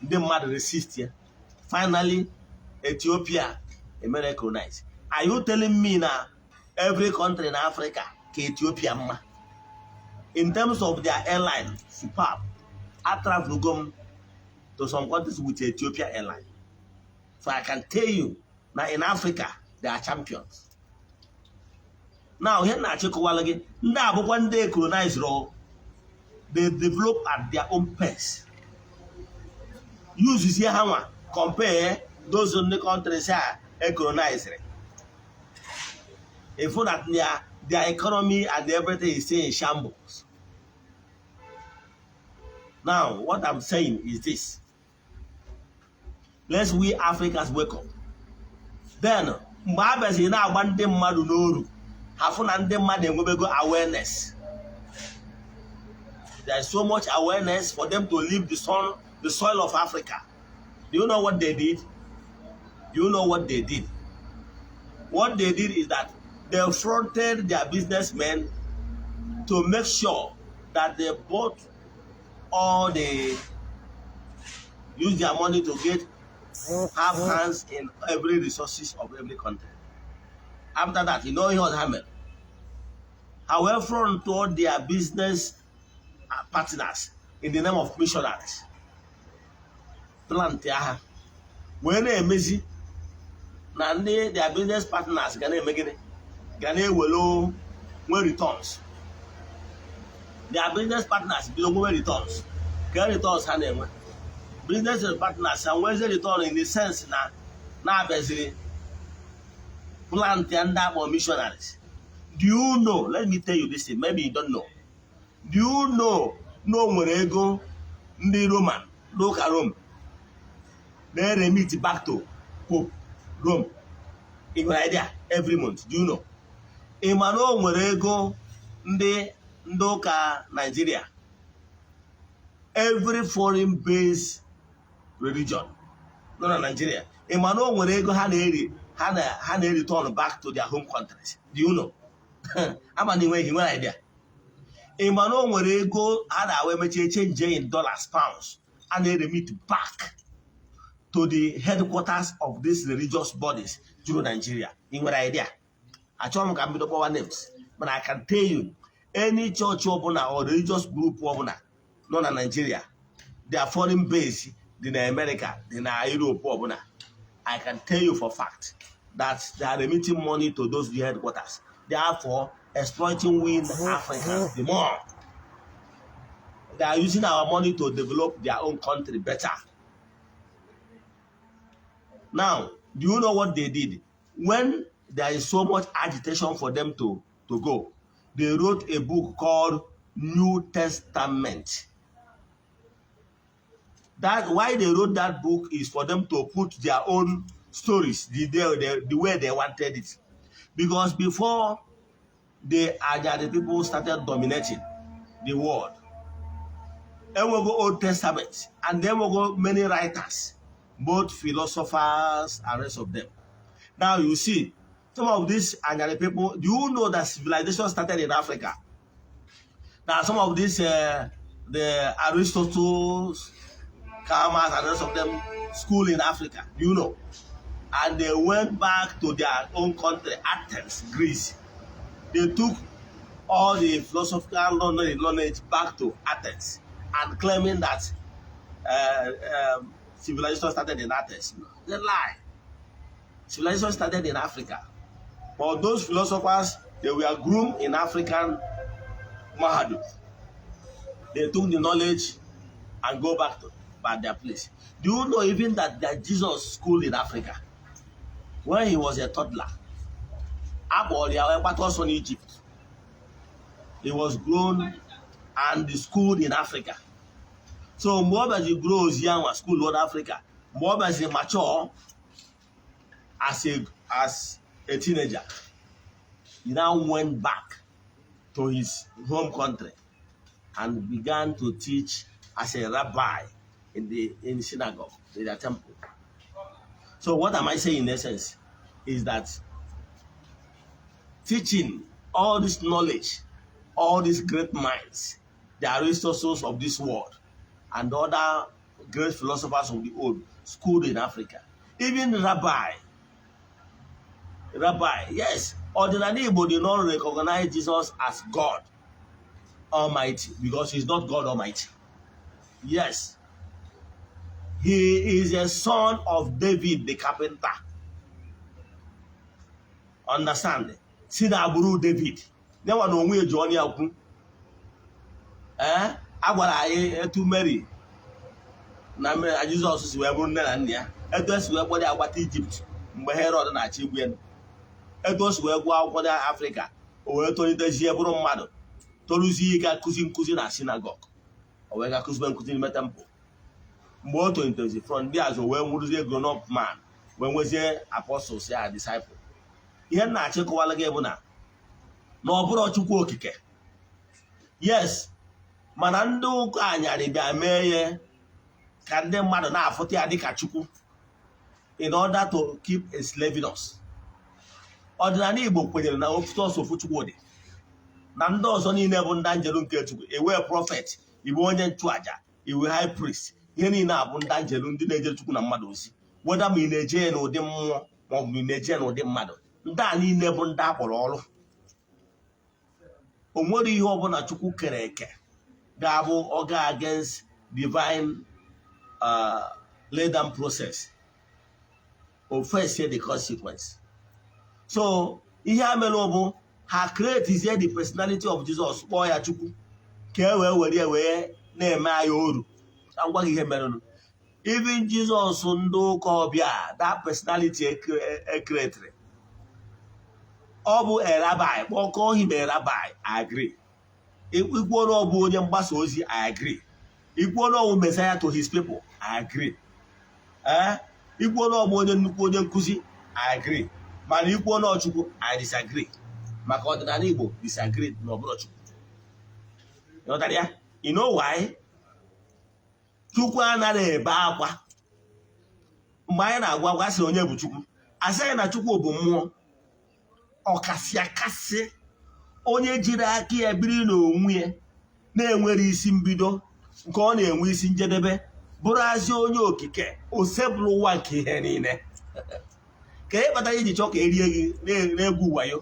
Speaker 3: ndị mmadụ resist ya, finally Ethiopia emere colonize. Are you telling me na every country in Africa ka Ethiopia mma in terms of their airline? Superb. I travel go to some countries with Ethiopia Airline, so I can tell you na in Africa they are champions. Now, ihe na-achịkọwala gị, ndị abụkwa ndị colonize, they develop at their own pace. Use ha nwa compare those ndị countries a colonized, if that their economy and everything is still in shambles. Now, what I'm saying is this: let's we Africans wake up. Then mgbe a bịaziri na-agba ndị mmadụ n'oru, ha fụ na ndị mmadụ enwebego awareness. There is so much awareness for them to leave the soil of Africa. Do you know what they did? Do you know what they did? What they did is that they fronted their businessmen to make sure that they bought all the use their money to get have hands in every resources of every country. After that, you know what happened? However, front toward their business partners in the name of missionaries. Plant ya ha wee na-emezi na ndị their business partners ga na-eme gịnị? Ga na-ewelu nwe returns. Their business partners bido nwewe returns. Ka returns ha na-enwe, business partners ha nwezi return in the sense na na-abịaziri plant ya ndị akpọ missionaries. Do you know, let me tell you this thing, maybe you don't know. Do you know na o nwere ego ndị Roman, n'ụka Rome, na-remit back to Pope Rome? Ị nwere idea? Every month. Do you know? Ị ma na o nwere ego ndị ụka Nigeria, every foreign based religion nọ na Nigeria, ị ma na o nwere ego ha na-eri, ha na-return back to their home countries? Do you know? Ama na enweghị nwere idea. Ị ma na o nwere ego a na-awa emechi change in dollars, pounds, a na-eremit back to the headquarters of these religious bodies juru Nigeria? Ị nwere idea? Achọghị m ka m bido kpọwa names, but I can tell you, any church ọbụla or religious group ọbụla nọ na Nigeria, their foreign base dị na America, dị na Europe ọbụla, I can tell you for fact that they are remitting money to those headquarters, therefore exploiting we Africans. The more they are using our money to develop their own country better. Now, do you know what they did? When there is so much agitation for them to go, they wrote a book called New Testament. That why they wrote that book is for them to put their own stories the way they wanted it. Because before the Ajadi people started dominating the world, enwego Old Testament and enwego many writers, both philosophers and rest of them. Now you see, some of these Anyari people, do you know that civilization started in Africa? Now some of these, the Aristotle's, Karl Marx and rest of them, school in Africa, do you know? And they went back to their own country, Athens, Greece. They took all the philosophical knowledge back to Athens and claiming that civilization started in Athens. They lie. Civilization started in Africa. But those philosophers, they were groomed in African Mahadum. They took the knowledge and go back to back their place. Do you know even that Jesus school in Africa when he was a toddler? Akpọrọ ya wee gbata ọsọ n'Egypt. He was grown and schooled in Africa. So mgbe ọ bịazi grow ozi anwa school in Africa, mgbe ọ bịazi mature as a teenager, he now went back to his home country and began to teach as a rabbi in the synagogue, in the temple. So what am I saying in essence is that teaching all this knowledge, all these great minds, the Aristotles of this world, and other great philosophers of the old, schooled in Africa. Even Rabbi, yes, Ọdịnala Igbo did not recognize Jesus as God Almighty because he's not God Almighty. Yes, he is a son of David the carpenter. Understand? Si na agbụrụ David. Nyanwa na onwe eji ọnụ ya kwu. Ee, a gwara anyị etu Mary na Jizọs si wee bụrụ nne na nna ya, etu esi wee kpọrọ ya agbata Ijipt mgbe Herọd na-achọ igbu ya, etu o si wee gụọ akwụkwọ na Afrịka, o wee tolitezie bụrụ mmadụ, toruzie ike akụzi nkụzi na synagogue, o wee ga kụzibe nkụzi n'ime temple. Mgbe o tolitezi from there, azụ wee nwụrụzie grown up man, wee nwezie apostles ya, disciple. Ihe m na-achịkọwala gị bụ na ọ bụrụ Chukwu Okike, yes, mana ndị ụka anyarị bịa mee ya ka ndị mmadụ na-afụta ya dịka Chukwu in order to keep enslaving us. Ọdịnala Igbo kwenyere na sọsọ ofu Chukwu dị, na ndị ọzọ niile bụ ndị anjelu nke Chukwu. Ewe prophet, iwe onye nchụaja, iwe high priest, ihe niile abụ ndị anjelu, ndị na-ejere Chukwu na mmadụ ozi, weda ma ị na-eje ya n'ụdị mmụọ ma ọ bụ ị na-eje ya n'ụdị mmadụ. Ndị a niile bụ ndị akpọrọ ọrụ. O nwere ihe ọbụla Chukwu kere eke ga-abụ ọga against divine lay down process, o face the consequence. So ihe a mere bụ ha create the personality of Jesus, kpọọ ya Chukwu, ka e wee were ya wee na-eme anyị oru. Ka m gwa gị ihe merenụ. Even Jizọs ndị ụka ọbịa, that personality ecreatiri, ọ bụ a rabbi. Kpọkọọ him a rabbi, I agree. Ikwuo na ọ bụ onye mgbasa ozi, I agree. Ikwuo na ọ bụ Messiah to his people, I agree. Ee, ikwuo na ọ bụ onye nnukwu onye nkụzi, I agree. Mana ikwuo na Chukwu, I disagree, maka ọdịnala Igbo disagree na ọ bụrụ Chukwu. Ịghọtara ya? You know why? Chukwu anaghị ebe akwa. Mgbe anyị na-agwa agwa sị onye bụ Chukwu, asịghị na Chukwu bụ mmụọ ọkasị akasị. Onye jiri aka ya biri n'onwe ya, na-enwere isi mbido nke ọ na-enwe isi njedebe, bụrụazị onye okike osebụrụ ụwa nke ihe niile. Ka ị kpatara iji chọọ ka erie gị na-egwu wayo.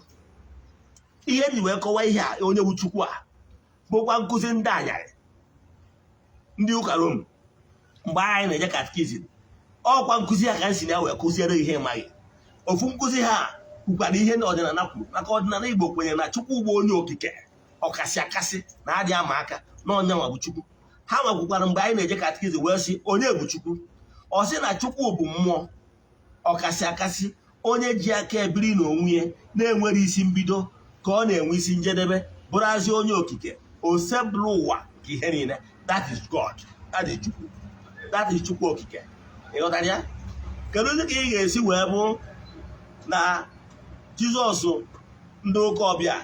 Speaker 3: Ihe ji wee kọwaa ihe a, onye bụ Chukwu a, bụkwa nkụzi ndị anyarị ndị ụka Rom mgbe anyị na-eje catechism. Ọkwa nkụzi ha ka m si na ya wee kụziere ihe ịmaghị. Ofu nkụzi ha kwukwara ihe na ọdịnala kwuru, maka ọdịnala Igbo kwenyere na Chukwu bụ onye okike ọkasị akasị na adị ama aka na ọnyanwa bụ Chukwu. Ha nwekwukwara mgbe anyị na-eje catechism wee sị, onye bụ Chukwu? Ọ sị na Chukwu bụ mmụọ ọkasị akasị, onye ji aka ebiri n'onwe ya, na-enwere isi mbido ka ọ na-enwe isi njedebe, bụrụazị onye okike osebụlụ ụwa nke ihe niile. That is God, that is Chukwu, that is Chukwu okike. Ịghọtara ya? Kedu ka ị ga-esi wee bụ na Jizọs ndị ụka ọbịa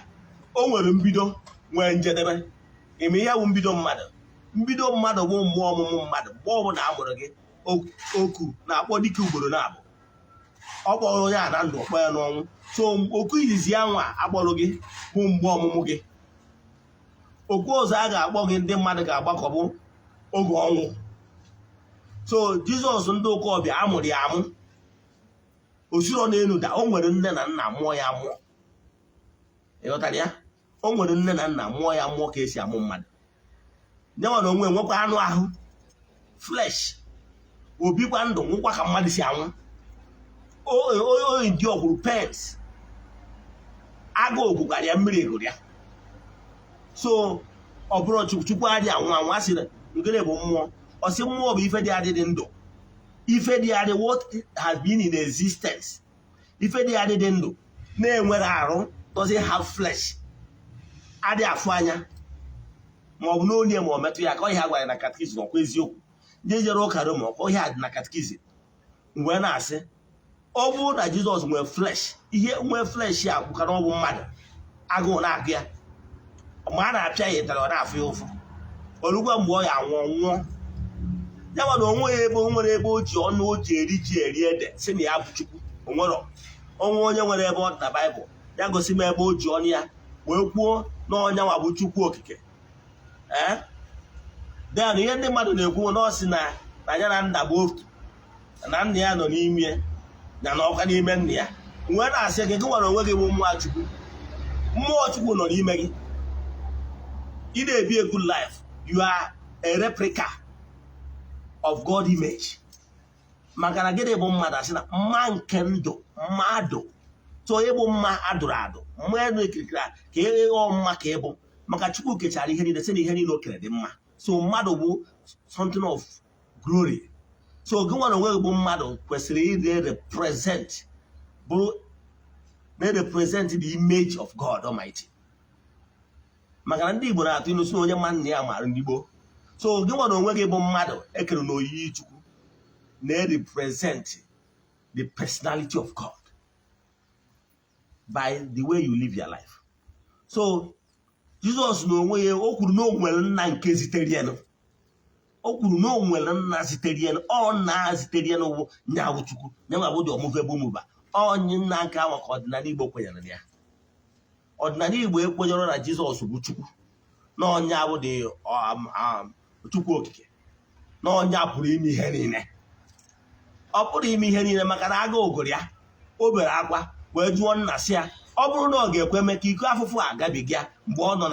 Speaker 3: o nwere mbido, nwee njedebe? Ime ihe bụ mbido mmadụ. Mbido mmadụ bụ mmụọ ọmụmụ mmadụ. Mgbe ọbụla a mụrụ gị, oku na-akpọ dike ugboro na-abụ. Ọ kpọrọ onye a na ndụ, ọkpọ ya n'ọnwụ. So oku izizi ya nwa akpọrọ gị bụ mgbe ọmụmụ gị. Oku ọzọ a ga-akpọ gị, ndị mmadụ ga-agbakọbụ oge ọnwụ. So Jizọs ndị ụka ọbịa, amụrụ ya amụ, osiro n'elu da. O nwere nne na nna, mụọ ya mụọ. Ịghọtara ya? O nwere nne na nna, mụọ ya mụọ, ka esi amụ mmadụ. Nyenwa na onwe nwekwa anụ ahụ, flesh. Obikwa ndụ, nwụkwa ka mmadụ si anwụ. Oyi ndị ọkwuru pens, agụụ gụkwara ya, mmiri gụrụ ya. So ọ bụrụ Chukwu, Chukwu adịghị anwụ anwụ. A sịrị ngịnị bụ mmụọ? Ọ sị mmụọ bụ ife dị adị, dị ndụ, ife dị adị, what has been in existence, ife dị adị, dị ndụ, na-enwere arụ, doesn't have flesh, adị afụ anya ma ọ bụ n'onye ma ọ metụ ya aka. Ọ ihe a gwara na catechism, ọkwa eziokwu? Ndị jere ụka Rom, ọkwa ihe a dị na catechism? Wee na-asị, ọ bụrụ na Jizọs nwee flesh, ihe nwee flesh a bụkara ọ bụ mmadụ, agụụ na-agụ ya, mgbe a na-apịa ya ịtarị, ọ na-afụ ya ụfụ. Olugwa mgbe ọ ya anwụọ nwụọ ya, mana onwe ya ebe o nwere ebe o ji ọnụ o ji eri ji eri ede si na ya bụ Chukwu. Onwero onwe onye nwere ebe ọ dị na Baịbụl ya gosi m ebe o ji ọnụ ya wee kwuo na ọnya nwa bụ Chukwu okike. Ee, then ihe ndị mmadụ na-ekwu na ọ sị na ya na nna bụ otu, na nna ya nọ n'ime ya na ọkwa n'ime nna ya. Wee na-asị gị, gị nwere onwe gị bụ mmụọ Chukwu. Mmụọ Chukwu nọ n'ime gị. Ị na-ebi a good life, you are a replica of God image. Maka na gịnị bụ mmadụ? Asị na mma nke ndụ mmadụ. So ịbụ mma adụrụ adụ, mma elu ekirikiri ka ịghọ mma ka ịbụ, maka Chukwu kechara ihe niile, sị na ihe niile o kere dị mma. So mmadụ bụ something of glory. So gị nwere onwe gị bụ mmadụ kwesịrị ịdị represent, bụrụ na-represent the image of God Almighty. Maka na ndị Igbo na-atụ ilu sị na onye mma nna ya maara ndị gboo. So gị nwere onwe gị bụ mmadụ ekere n'oyiyi Chukwu, na-represent the personality of God by the way you live your life. So Jizọs na onwe ya, o kwuru na o nwere nna nke zitere ya. O kwuru na o nwere nna zitere ya. Ọ nna zitere ya n'ụwụ nyawụ Chukwu, nyanwa bụ dị ọmụve bụ mụba onye nna nke ahụ ka ọdịnala Igbo kwenyere na ya. Ọdịnala Igbo ekwenyere na Jizọs bụ Chukwu, na ọnya bụ dị Chukwu okike, na ọnya pụrụ ime ihe niile. Ọ pụrụ ime ihe niile maka na agụụ gụrụ ya. O bere akwa wee jụọ nna si ya, ọ bụrụ na ọ ga-ekwe mee ka iko afụfụ a gabiga. Mgbe ọ nọ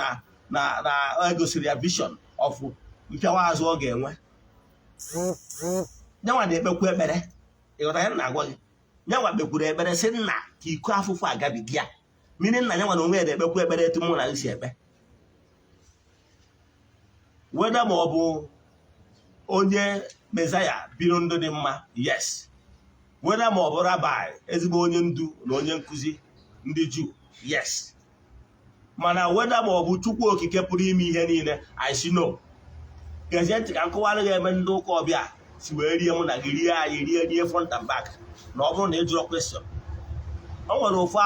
Speaker 3: na egosiri ya vision of mpịawa azụ ọ ga-enwe, nyanwa na-ekpekwu ekpere. Ịghọta ya na-agwa gị, nyanwa kpekwuru ekpere sị nna ka iko afụfụ agabiga ya. Mmiri nna, nyanwa na onwe ya na-ekpekwu ekpere etu mụ na gị si ekpe. Weda ma ọ bụ onye mezaya biri ndụ dị mma, yes, weda ma ọ bụ rabbi, ezigbo onye ndu na onye nkụzi ndị Juu, yes, mana weda ma ọ bụ Chukwu okike pụrụ ime ihe niile, I say no. Gezie ntị ka m kọwara gị ebe ndị ụka ọbịa si wee rie mụ na gị, rie anyị, rie rie front and back. Na ọ bụrụ na ị jụrụ question, o nwere ofu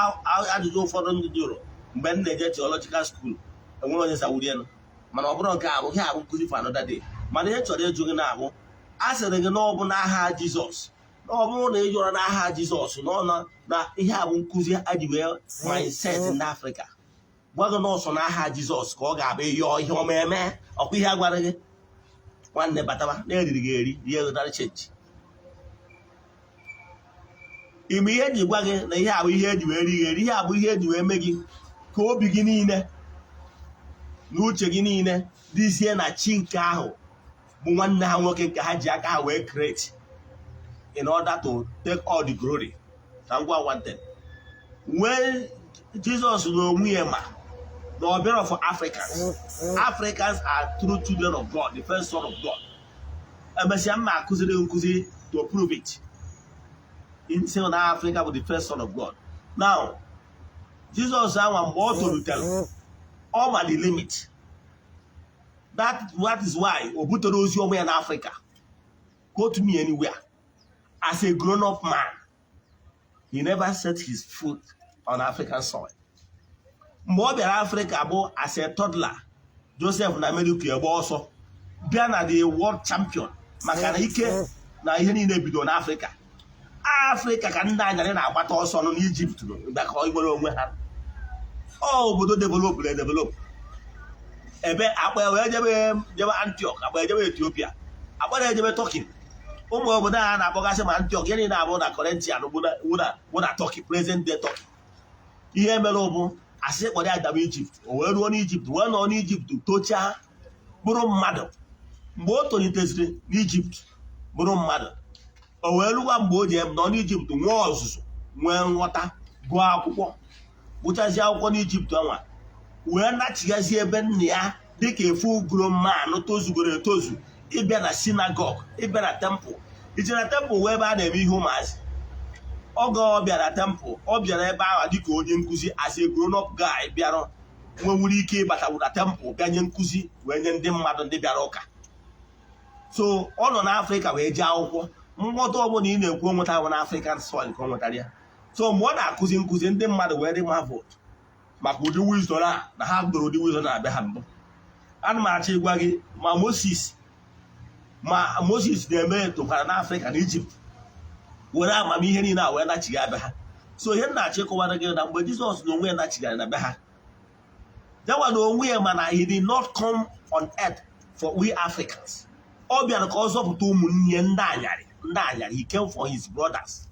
Speaker 3: ajụjụ ụfọdụ ndị jụrụ mgbe m na-eje theological school, enwere onye zawuru elu. Mana ọ bụrụ nke a bụ ihe abụ nkụzi for another day. Mana ihe chọrọ ịjụ gị na-abụ, a sịrị gị na ọ bụ n'aha Jizọs, na ọ bụrụ na ị jụrụ n'aha Jizọs na ọ na ihe a bụ nkụzi a ji wee mindset ndị Afrịka. Gwa gị n'ọsọ n'aha Jizọs ka ọ ga-abụ ihe ihe ọma eme. Ọkwa ihe a gwara gị, nwanne, bataba na-eriri gị eri rie gụtara change. Ime ihe eji gwa gị na ihe abụ ihe eji wee ri gị eri, ihe abụ ihe eji wee mee gị ka obi gị niile na uche gị niile dịzie na chi nke ahụ bụ nwanne ha nwoke nke ha ji aka ha wee create in order to take all the glory. Ka ngwa, one thing, when Jesus n'onwe ya ma na ọ bịara for Africans, Africans are true children of God, the first son of God. Emesịa mma akụziri nkụzi to prove it in na Africa bụ the first son of God. Now, Jesus anwa, mgbe ọ tolitere, ọ ma the limit. That is why o butere ozi ọma ya n'Africa. Go to me anywhere. As a grown-up man, he never set his foot on African soil. Mgbe ọ bịara Africa bụ as a toddler. Joseph na Mary egbe ọsọ bịa na the world champion, maka na ike na ihe niile bido n'Africa. Afrịka ka ndị anyarị na-agbata ọsọ nọ n'Ijipt maka nwere onwe ha. Ọ obodo develop na edevelop ebe akpa wee jebe jebe Antioch, akpa ejebe Ethiopia, akpa na-ejebe Turkey. Ụmụ obodo a na-akpọgasị ma Antioch, ihe niile abụ na Corinthian bụ na Turkey, present day Turkey. Ihe mere bụ asị kpọrọ ya daba Ijipt. O wee ruo n'Ijipt, wee nọ n'Ijipt tochaa, bụrụ mmadụ. Mgbe o toliteziri n'Ijipt bụrụ mmadụ, o wee rukwa mgbe o ji nọ n'Ijipt nwee ọzụzụ, nwee nghọta, gụọ akwụkwọ, gụchazie akwụkwọ n'Ijipt anwa, wee nachighazie ebe nna ya dịka efu grown man tozugoro etozu ịbịa na synagogue, ịbịa na temple, ije na temple wee ebe a na-eme ihe ụmụazị. Oge ọ bịara temple, ọ bịara ebe ahụ dịka onye nkụzi, as a grown up guy bịara nwewuru ike ịbatawu na temple, bịa nye nkụzi wee nye ndị mmadụ ndị bịara ụka. So ọ nọ n'Afrịka wee jee akwụkwọ. Nghọta ọbụla ị na-ekwu o nweta bụ n'African soil ka ọ nwetara ya. So mgbe ọ na-akụzi nkụzi, ndị mmadụ wee dị marveled maka ụdị wisdom a na ha doro ụdị wisdom na-abịa ha mbụ. Ana m achọ ịgwa gị, ma Moses na-eme tokwara n'Afrịka na Ijipt were amamihe niile a wee nachigha abịa ha. So ihe m na-achọ ịkọwara gị na mgbe Jizọs na onwe ya nachighara na be ha, jawa na onwe ya, mana he did not come on earth for we Africans. Ọ bịara ka ọ zọpụta ụmụnne ndị anyarị, ndị anyarị. He came for his brothers.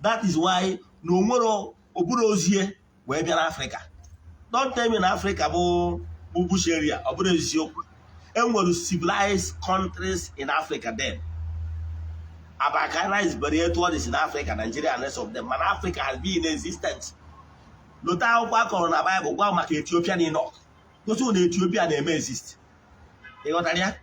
Speaker 3: That is why na onwere oburu ozie wee bịa n'Africa. Don't tell me na Africa bụ bush area. Ọ bụrụ eziokwu, enwere civilized countries in Africa then. Abakanized bere etu ọ dị si n'Africa, Nigeria and rest of them, mana Africa has been in existence. Lota akwụkwọ akọrọ na Baịbụl gwa maka Ethiopian eunuch, gosi na Ethiopia na-eme exist. Ị ghọtara ya?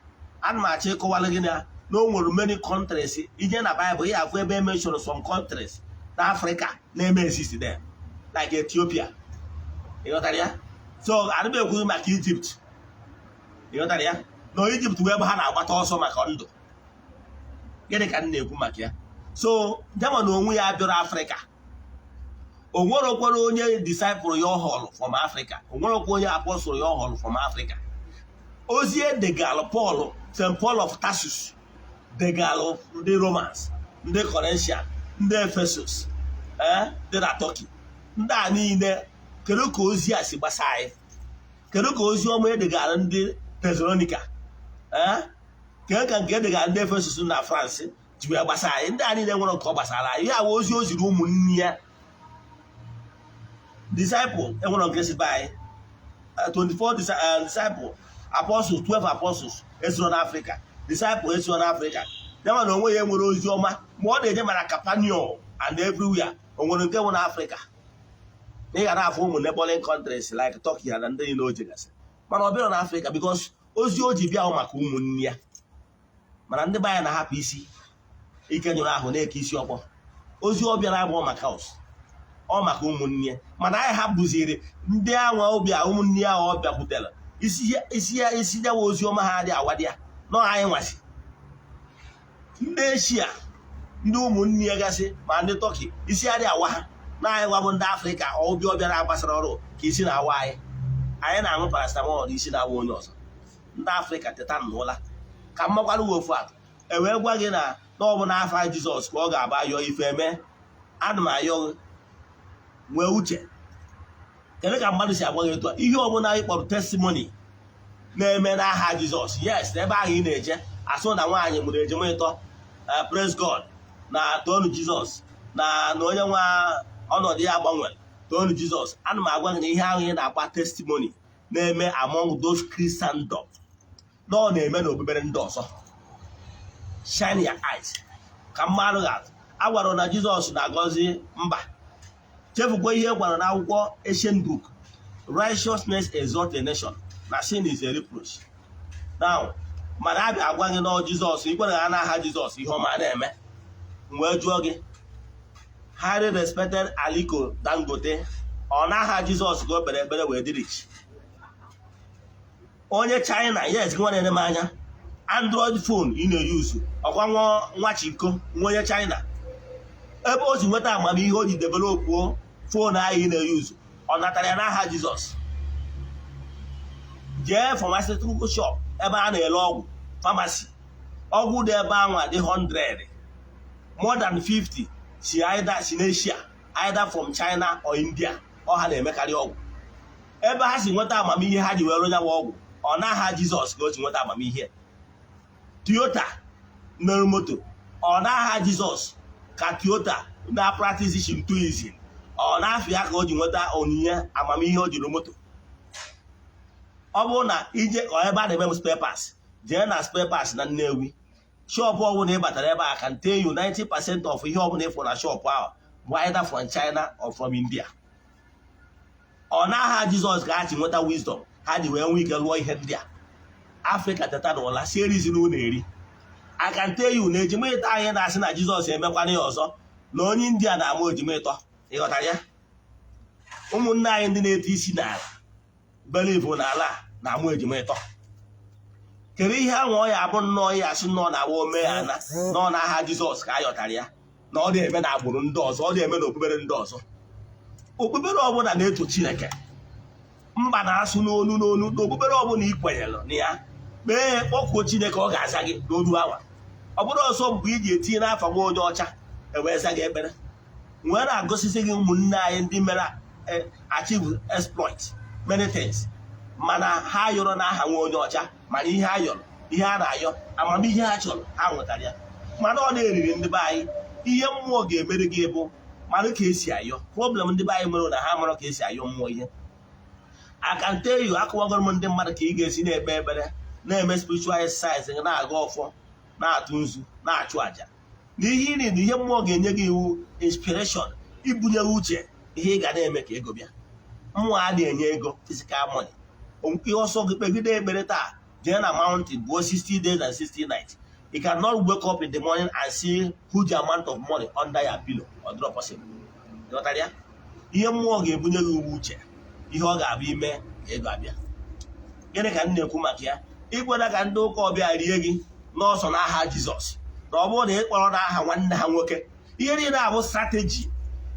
Speaker 3: Ana m achọ ịkọwara gị na o nwere many countries. Ije na Baịbụl, ị afụ ebe mention some countries na Africa na-eme exist there, like Ethiopia. Ị ghọtara ya? So ana m ekwughị maka Egypt. Ị ghọtara ya? Na Egypt wee ebe ha na-agbata ọsọ maka ndụ. Gịnị ka m na-ekwu maka ya? So jama na onwe ya bịara Afrịka, o nwerekwara onye disciple ya ọhụrụ from Africa, o nwerekwa onye apostle ya ọhụrụ from Africa. Ozi edegalụ Paul, St. Paul of Tarsus degalụ ndị Romans, ndị Corinthian, ndị Ephesus, ee, dị na Turkey, ndị a niile, kedu ka ozi a si gbasa anyị? Kedu ka ozi ọma edegara ndị Tesalonika, ee, kedu ka nke edegara ndị Efesus na France ji wee gbasa anyị? Ndị a niile nwere nke ọ gbasara anyị. Ya bụ ozi o ziri ụmụnne ya disciple, enwere nke si be anyị. 24 disciple, apostles, 12 apostles esiro n'Africa, disciple esiro n'Africa. Ya ma na onwe ya nwere ozi ọma ma ọ na-eje mana Capernaum and everywhere, o nwere nke bụ n'Africa. Ị ga na-afụ ụmụ neighboring countries like Turkey na ndị niile o jegasị, mana ọ bịara n'Africa because ozi o ji bịa hụ maka ụmụnne ya. Mana ndị be anyị na-ahapụ isi ike nyụrụ ahụ na-eke isi ọkpọ. Ozi ọ bịara abụọ maka us, ọ maka ụmụnne ya, mana anyị hapụziri ndị anwa ọbịa, ụmụnne ya ọ bịakwutere isi ya isi ya ozi ọma ha adị awadị ya nọ. Anyị nwasị ndị Eshia, ndị ụmụnne ya gasị, ma ndị Turkey, isi adị awa ha na anyị gwabụ ndị Afrịka. Ọbịa ọbịara gbasara ọrụ ka isi na-awa anyị. Anyị na-aṅụ paracetamol, isi na-awa onye ọzọ. Ndị Afrịka, teta n'ụla ka mmakwara uwe ofu atụ e wee gwa gị na ọ bụ n'afọ Jizọs ka ọ ga-aba ayọ ife eme. Ana m ayọ gị, nwee uche. Kedu ka mmadụ si agwa gị etu a? Ihe ọbụla anyị kpọrọ testimony na-eme n'aha Jizọs, yes, n'ebe ahụ ị na-eje asụ na nwaanyị mụrụ ejima ịtọ, praise God, na toonu Jizọs, na onye nwe ọnọdụ ya gbanwere, toonu Jizọs. Ana m agwa gị na ihe ahụ ị na-akpa testimony na-eme among those Christendom, na ọ na-eme n'okpukpere ndị ọzọ. Shine your eyes ka mmadụ ga-atụ a gwara na Jizọs na-agọzi mba. Chefukwa ihe e gwara n'akwụkwọ Ancient Book: "Righteousness exalt a nation," na "sin is a reproach." Now, mana a bịa agwa gị na Jizọs ikwere ha n'aha Jizọs, ihe ọma na-eme. M wee jụọ gị, highly respected Aliko Dangote, ọ n'aha Jizọs ka o kpere ekpere wee dị rich? Onye China, yes, gị nwa na-ene m anya, Android phone ị na-eyuzu, ọkwa nwa chinko, nwa onye China, ebe o si nweta amamihe o ji developuo phone ahụ ị na-eyuzu, ọ natara ya n'aha Jizọs? Jee pharmaceutical shop ebe a na-ere ọgwụ, pharmacy, ọgwụ dị ebe ahụ dị 100, more than 50 si either si n'Asia, either from China or India. Ọ ha na-emekarị ọgwụ. Ebe ha si nweta amamihe ha ji were onye ọgwụ, ọ n'aha Jizọs ka o si nweta amamihe? Toyota mere moto, ọ n'aha Jizọs ka Toyota na practice Shintoism, ọ na-afịa ka o ji nweta onyinye amamihe o jiri moto? Ọ bụrụ na ije ebe a na-eme spare parts, jee na spare parts na Nnewi, shop ọbụla ị batara ebe a can tell you 90% of ihe ọbụla ịfụ na shop ahụ bụ either from China or from India. Ọ n'aha Jizọs ka ha ji nweta wisdom ha ji wee nwee ike lụọ ihe ndị a? Afrịka, teta na ụla si erizi na ụlọ eri. I can tell you na ejima ịtọ anyị na-asị na Jizọs emekwana ya ọzọ, na onye India na-ama ejima ịtọ. Ịghọtara ya? Ụmụnne anyị ndị na-ete isi n'ala believe n'ala a na-amụ ejima ịtọ. Kedu ihe ahụ ọ ya abụ nnọọ ya asị nnọọ na awa ome ya na nọọ n'aha Jizọs ka a yọtara ya, na ọ na-eme na agbụrụ ndị ọzọ, ọ na-eme na okpukpere ndị ọzọ? Okpukpere ọbụla na-eto Chineke mba na-asụ n'onu n'onu na okpukpere ọbụla ị kwenyere na ya, kpee, kpọkuo Chineke, ọ ga-aza gị n'olu awa. Ọ bụrụ ọsọ mgbe ị ji etinye n'afa nwa onye ọcha ewee za gị ekpere. Wee na-agosisi gị ụmụnne anyị ndị mere achieve exploit many things, mana ha yọrọ n'aha nwa onye ọcha, mana ihe ha yọrọ, ihe a na-ayọ, amamihe ha chọrọ, ha nwetara ya. Mana ọ na-eriri ndị be anyị ihe mmụọ ga-emere gị bụ mana ka esi ayọ. Problem ndị be anyị nwere na ha mara ka esi ayọ mmụọ ihe. Akanteyu akụwagoro m ndị mmadụ ka ị ga-esi na-ekpe ekpere, na-eme spiritual exercise, na-aga ọfọ, na-atụ nzu, na-achụ àjà na ihe iri na ihe mmụọ ga-enye gị iwu, inspiration, ibunye uche ihe ị ga na-eme ka ego bịa. Mmụọ a na-enye ego, physical money. Ihe ọsọ gị kpegide ekpere taa, jee na mountain buo 60 days and 60 nights, you cannot wake up in the morning and see huge amount of money under your pillow. Ọ dịrọ possible. Ịghọtara ya? Ihe mmụọ ga-ebunye gị uwe uche ihe ọ ga-abụ ime ka ego abịa. Gịnị ka m na-ekwu maka ya? Ikweda ka ndị ụka ọbịa rie gị n'ọsọ n'aha Jizọs, na ọ bụrụ na ị kpọrọ n'aha nwanne ha nwoke. Ihe niile abụ strategy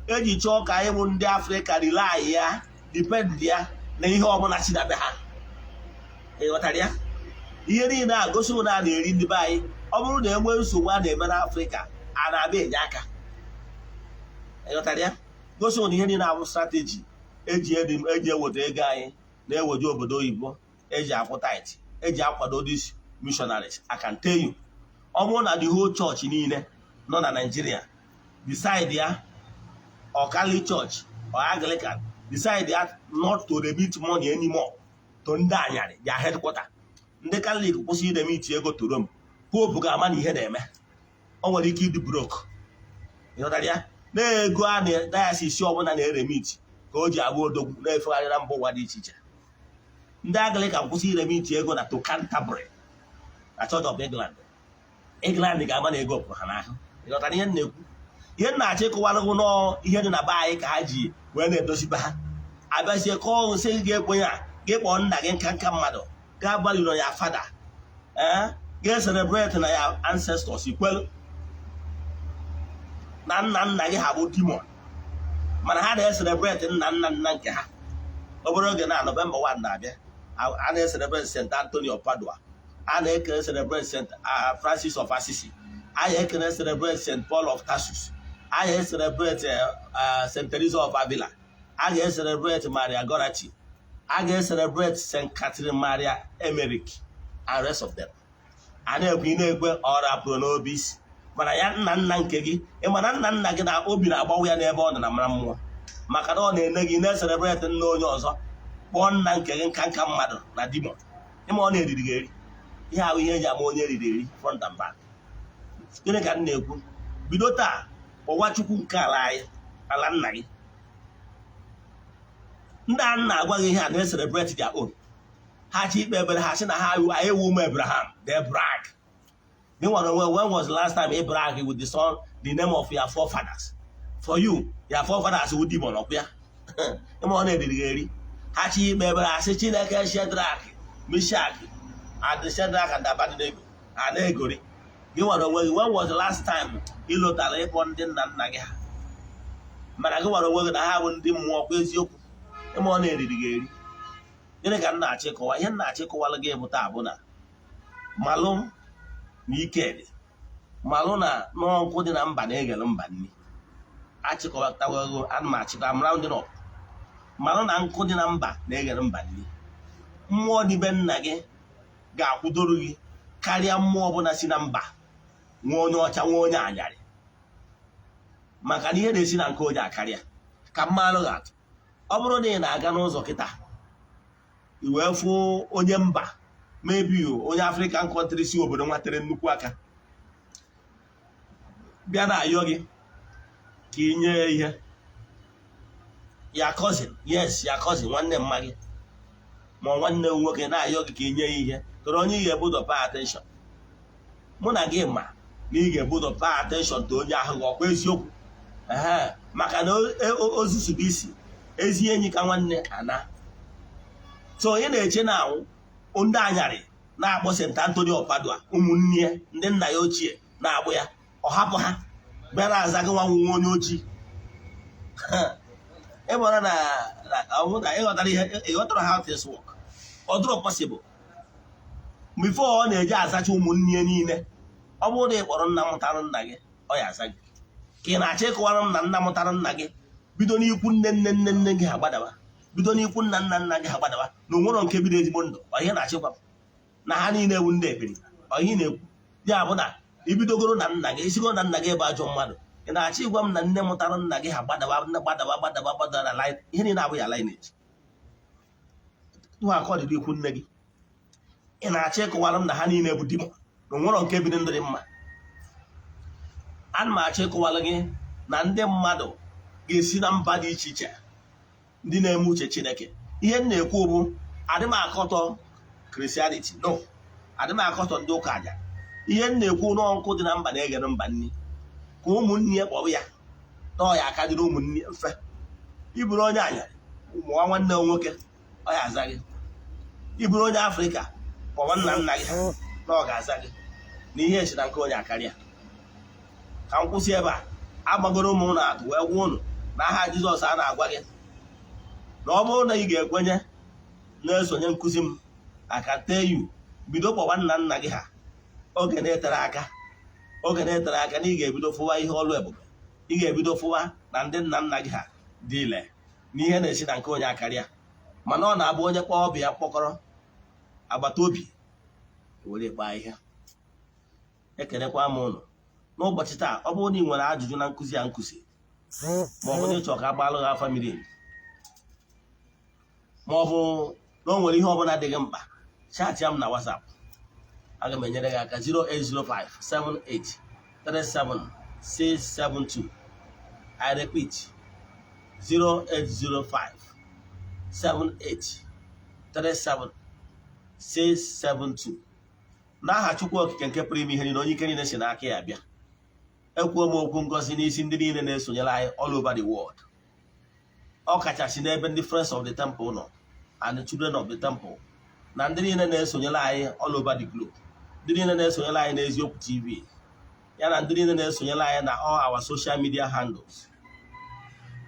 Speaker 3: eji chọọ ka anyị bụ ndị Afrịka rely ya, depend ya na ihe ọbụla si na be ha. Ịghọtara ya? Ihe niile a gosi na a na-eri ndị be anyị. Ọ bụrụ na enwee nsogbu a na-eme n'Afrịka, a na-abịa enye aka. Ịghọtara ya? Gosi na ihe niile abụ strategy eji eweta ego anyị na-eweje obodo oyibo, eji akwụ tithe, eji akwado these missionaries. I can tell you, ọ bụrụ na the whole church niile nọ na Nigeria decide ya, or Catholic Church or Anglican decide ya not to remit money anymore to ndị anyarị their headquarter, ndị Catholic kwụsị iremit ego to Rome, Pope ga-ama na ihe na-eme. O nwere ike ịdị broke. Ịghọtara ya? Na ego a na diocese ọbụla na-eremit ka o ji abụ odogwu na-efegharị na mba ụwa dị iche iche. Ndị Anglican kwụsị iremit ego na to Canterbury na Church of England, England ga-ama na ego pụrụ ha n'ahụ. Ịghọtara ihe m na-ekwu? Ihe m na-achọ ịkọwara gị nọọ ihe dị na be anyị ka ha ji wee na-edozi be ha. Abịazie kọọ nsị gị, ga-ekwenye a gị kpọọ nna gị nka nka mmadụ, gaa value ya father, ee, ga-celebrate na ya ancestors, ikwelu na nna nna gị ha bụ demon, mana ha na-ecelebrate nna nna nna nke ha. Obere oge na November 1 na-abịa, a na-ecelebrate St. Anthony of Padua, a na-ekele celebrate St. Francis of Assisi, a na-ekele celebrate St. Paul of Tarsus, a na-celebrate St. Teresa of Avila. A ga-ecelebrate Maria Goretti, a ga-ecelebrate St. Catherine Maria Emmerich and rest of them. A na-ekwe, ị na-ekwe ora pro nobis, mana ya nna nna nke gị, ịma na nna nna gị na obi na-agbanwe ya n'ebe ọ nọ na mara mmụọ, maka na ọ na-ene gị na-ecelebrate nna onye ọzọ, kpọọ nna nke gị nka nka mmadụ na demon. Ịma ọ na-eriri gị eri. Ihe ahụ, ihe eji ama onye eriri eri, front and back. Gịnị ka m na-ekwu? Bido taa kpọwa Chukwu nke ala anyị, ala nna gị. Ndị a na-agwa gị ihe a na-ecelebrate their own. Ha chi ikpe ebere, ha sị na ha anyị ewu ụmụ Abraham. They brag. Gị nwere onwe, when was the last time you brag with the son, the name of your forefathers? For you, your forefathers wụ demon. Ọkwa ya? Ịma ọ na-eriri gị eri. Ha chi ikpe ebere, ha sị Chineke Shedrak, Mishak and Shedrak and Abednego. Ha na-egori. Gị nwere onwe gị, when was the last time ị lụtara ịkpọ ndị nna nna gị ha? Mana gị nwere onwe gị na ha bụ ndị mmụọ kwa eziokwu. Ịma ọ na-eriri gị eri. Gịnị ka m na-achọ ịkọwa? Ihe m na-achọ ịkọwalụ gị bụ taa bụ na malụ na ike dị, malụ na n'ọnkụ dị na mba na-eghere mba nni. Achịkọtawago, ana m achịkọ, am rounding up. Malụ na nkụ dị na mba na-eghere mba nni. Mmụọ dị be nna gị ga-akwụdoro gị karịa mmụọ ọbụla si na mba, nwa onye ọcha, nwa onye anyarị, maka na ihe na-esi na nke onye akarịa. Ka mmalụ ga-atụ, ọ bụrụ na ị na-aga n'ụzọ kịta, i wee fụ onye mba, maybe onye African country si obodo nwatere nnukwu aka bịa na-ayọ gị ka ị nye ya ihe, ya cousin, yes, ya cousin, nwanne mma gị ma nwanne m nwoke na-ayọ gị ka ị nye ya ihe, kedu onye ị ga-ebudo pay attention? Mụ na gị ma na ị ga-ebudo pay attention to onye ahụ gị. Ọkwa eziokwu? Ee, maka na ozuzu bụ isi ezi enyi ka nwanne ana. So onye na-eche na ndị anyarị na-akpọ St. Anthony of Padua, ụmụnne ya, ndị nna ya ochie na-agbụ ya, ọ hapụ ha bịara aza gị nwa nwa onye ojii. Ịmara na ọ bụrụ na ịghọtara ihe, ịghọtara how things work, ọ dụrọ possible. Before ọ na-eji azacha ụmụnne ya niile, ọ bụrụ na ị kpọrọ nna mụtara nna gị, ọ ya aza gị. Ka ị na-achọ ịkọwara m na nna mụtara nna gị, bido n'ikwu nne nne nne nne gị ha gbadawa, bido n'ikwu nna nna nna gị ha gbadawa, na onwero nke bido ezigbo ndụ? Ọ ihe na-achịkwa m na ha niile ewu ndị ekperi? Ọ ihe ị na-ekwu ya bụ na ibidogoro na nna gị, isigoro na nna gị bụ ajọ mmadụ, ị na-achọ ịgwa m na nne mụtara nna gị ha gbadawa, gbadawa, gbadawa, gbadawa na line, ihe niile abụ ya lineage tụ aka ọdịdị ikwu nne gị. Ị na-achọ ịkọwara m na ha niile bụ demon, na onwero nke bido ndụ dị mma? Ana m achọ ịkọwara gị na ndị mmadụ ga-esi na mba dị iche iche, ndị na-eme uche Chineke. Ihe m na-ekwu bụ, adị m akọtọ Christianity, no, adị m akọtọ ndị ụka aja. Ihe m na-ekwu, n'ọnkụ dị na mba na-eghere mba nni, ka ụmụnne ya kpọrọ ya na ọ ya aka dịrị ụmụnne mfe. Ịbụrụ onye anyarị, ụmụ nwanne m nwoke, ọ ya aza gị. Ịbụrụ onye Afrịka, kpọwa nna nna gị ha na ọ ga-aza gị na ihe esi na nke onye akarịa. Ka m kwụsị ebe a. Agbagoro ụmụ na atụ wee gwa ụnụ na aha Jizọs a na-agwa gị na ọ bụrụ na ị ga-ekwenye na-esonye nkụzi m, I can tell you, bido kpọwa nna nna gị ha. Oge na-etere aka, oge na-etere aka na ị ga-ebido fụwa ihe ọlụ ebube. Ị ga-ebido fụwa na ndị nna nna gị ha dị ile na ihe na-esi na nke onye akarịa. Mana ọ na-abụ onye kpọọ ọbịa ya mkpọkọrọ agbata obi were kpaa ihe. Ekelekwa m ụnụ n'ụbọchị taa. Ọ bụrụ na ị nwere ajụjụ na nkụzi a nkụzi, ma ọ bụ na ịchọ ka agbalụ gị afa miri emi, ma ọ bụ na o nwere ihe ọbụla dị gị mkpa, chat m na WhatsApp, aga m enyere gị aka: 0805 78 37 672. I repeat, 0805 78 37 672. N'aha Chukwu Okike nke pụrụ ime ihe niile, onye ike niile si n'aka ya bịa, ekwuo m okwu ngozi n'isi ndị niile na-esonyere anyị all over the world, ọ kachasị n'ebe ndị Friends of the Temple nọ and the Children of the Temple, na ndị niile na-esonyere anyị all over the globe, ndị niile na-esonyere anyị n'Eziokwu TV, ya na ndị niile na-esonyere anyị na all our social media handles.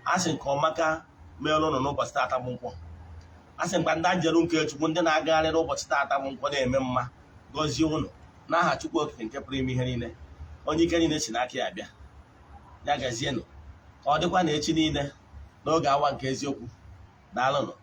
Speaker 3: A sị nke ọmaka meere ụnụ n'ụbọchị taata bụ Nkwọ. A sị mkpa ndị anjelu nke Chukwu, ndị na-agagharị n'ụbọchị taata bụ Nkwọ, na-eme mma, gọzie ụnụ n'aha Chukwu Okike nke pụrụ ime ihe niile, onye ike niile si n'aka ya bịa. Ya gazienụ. Ka ọ dịkwa na echi niile n'oge awa nke eziokwu. N'oge awa nke eziokwu. Daalụnụ.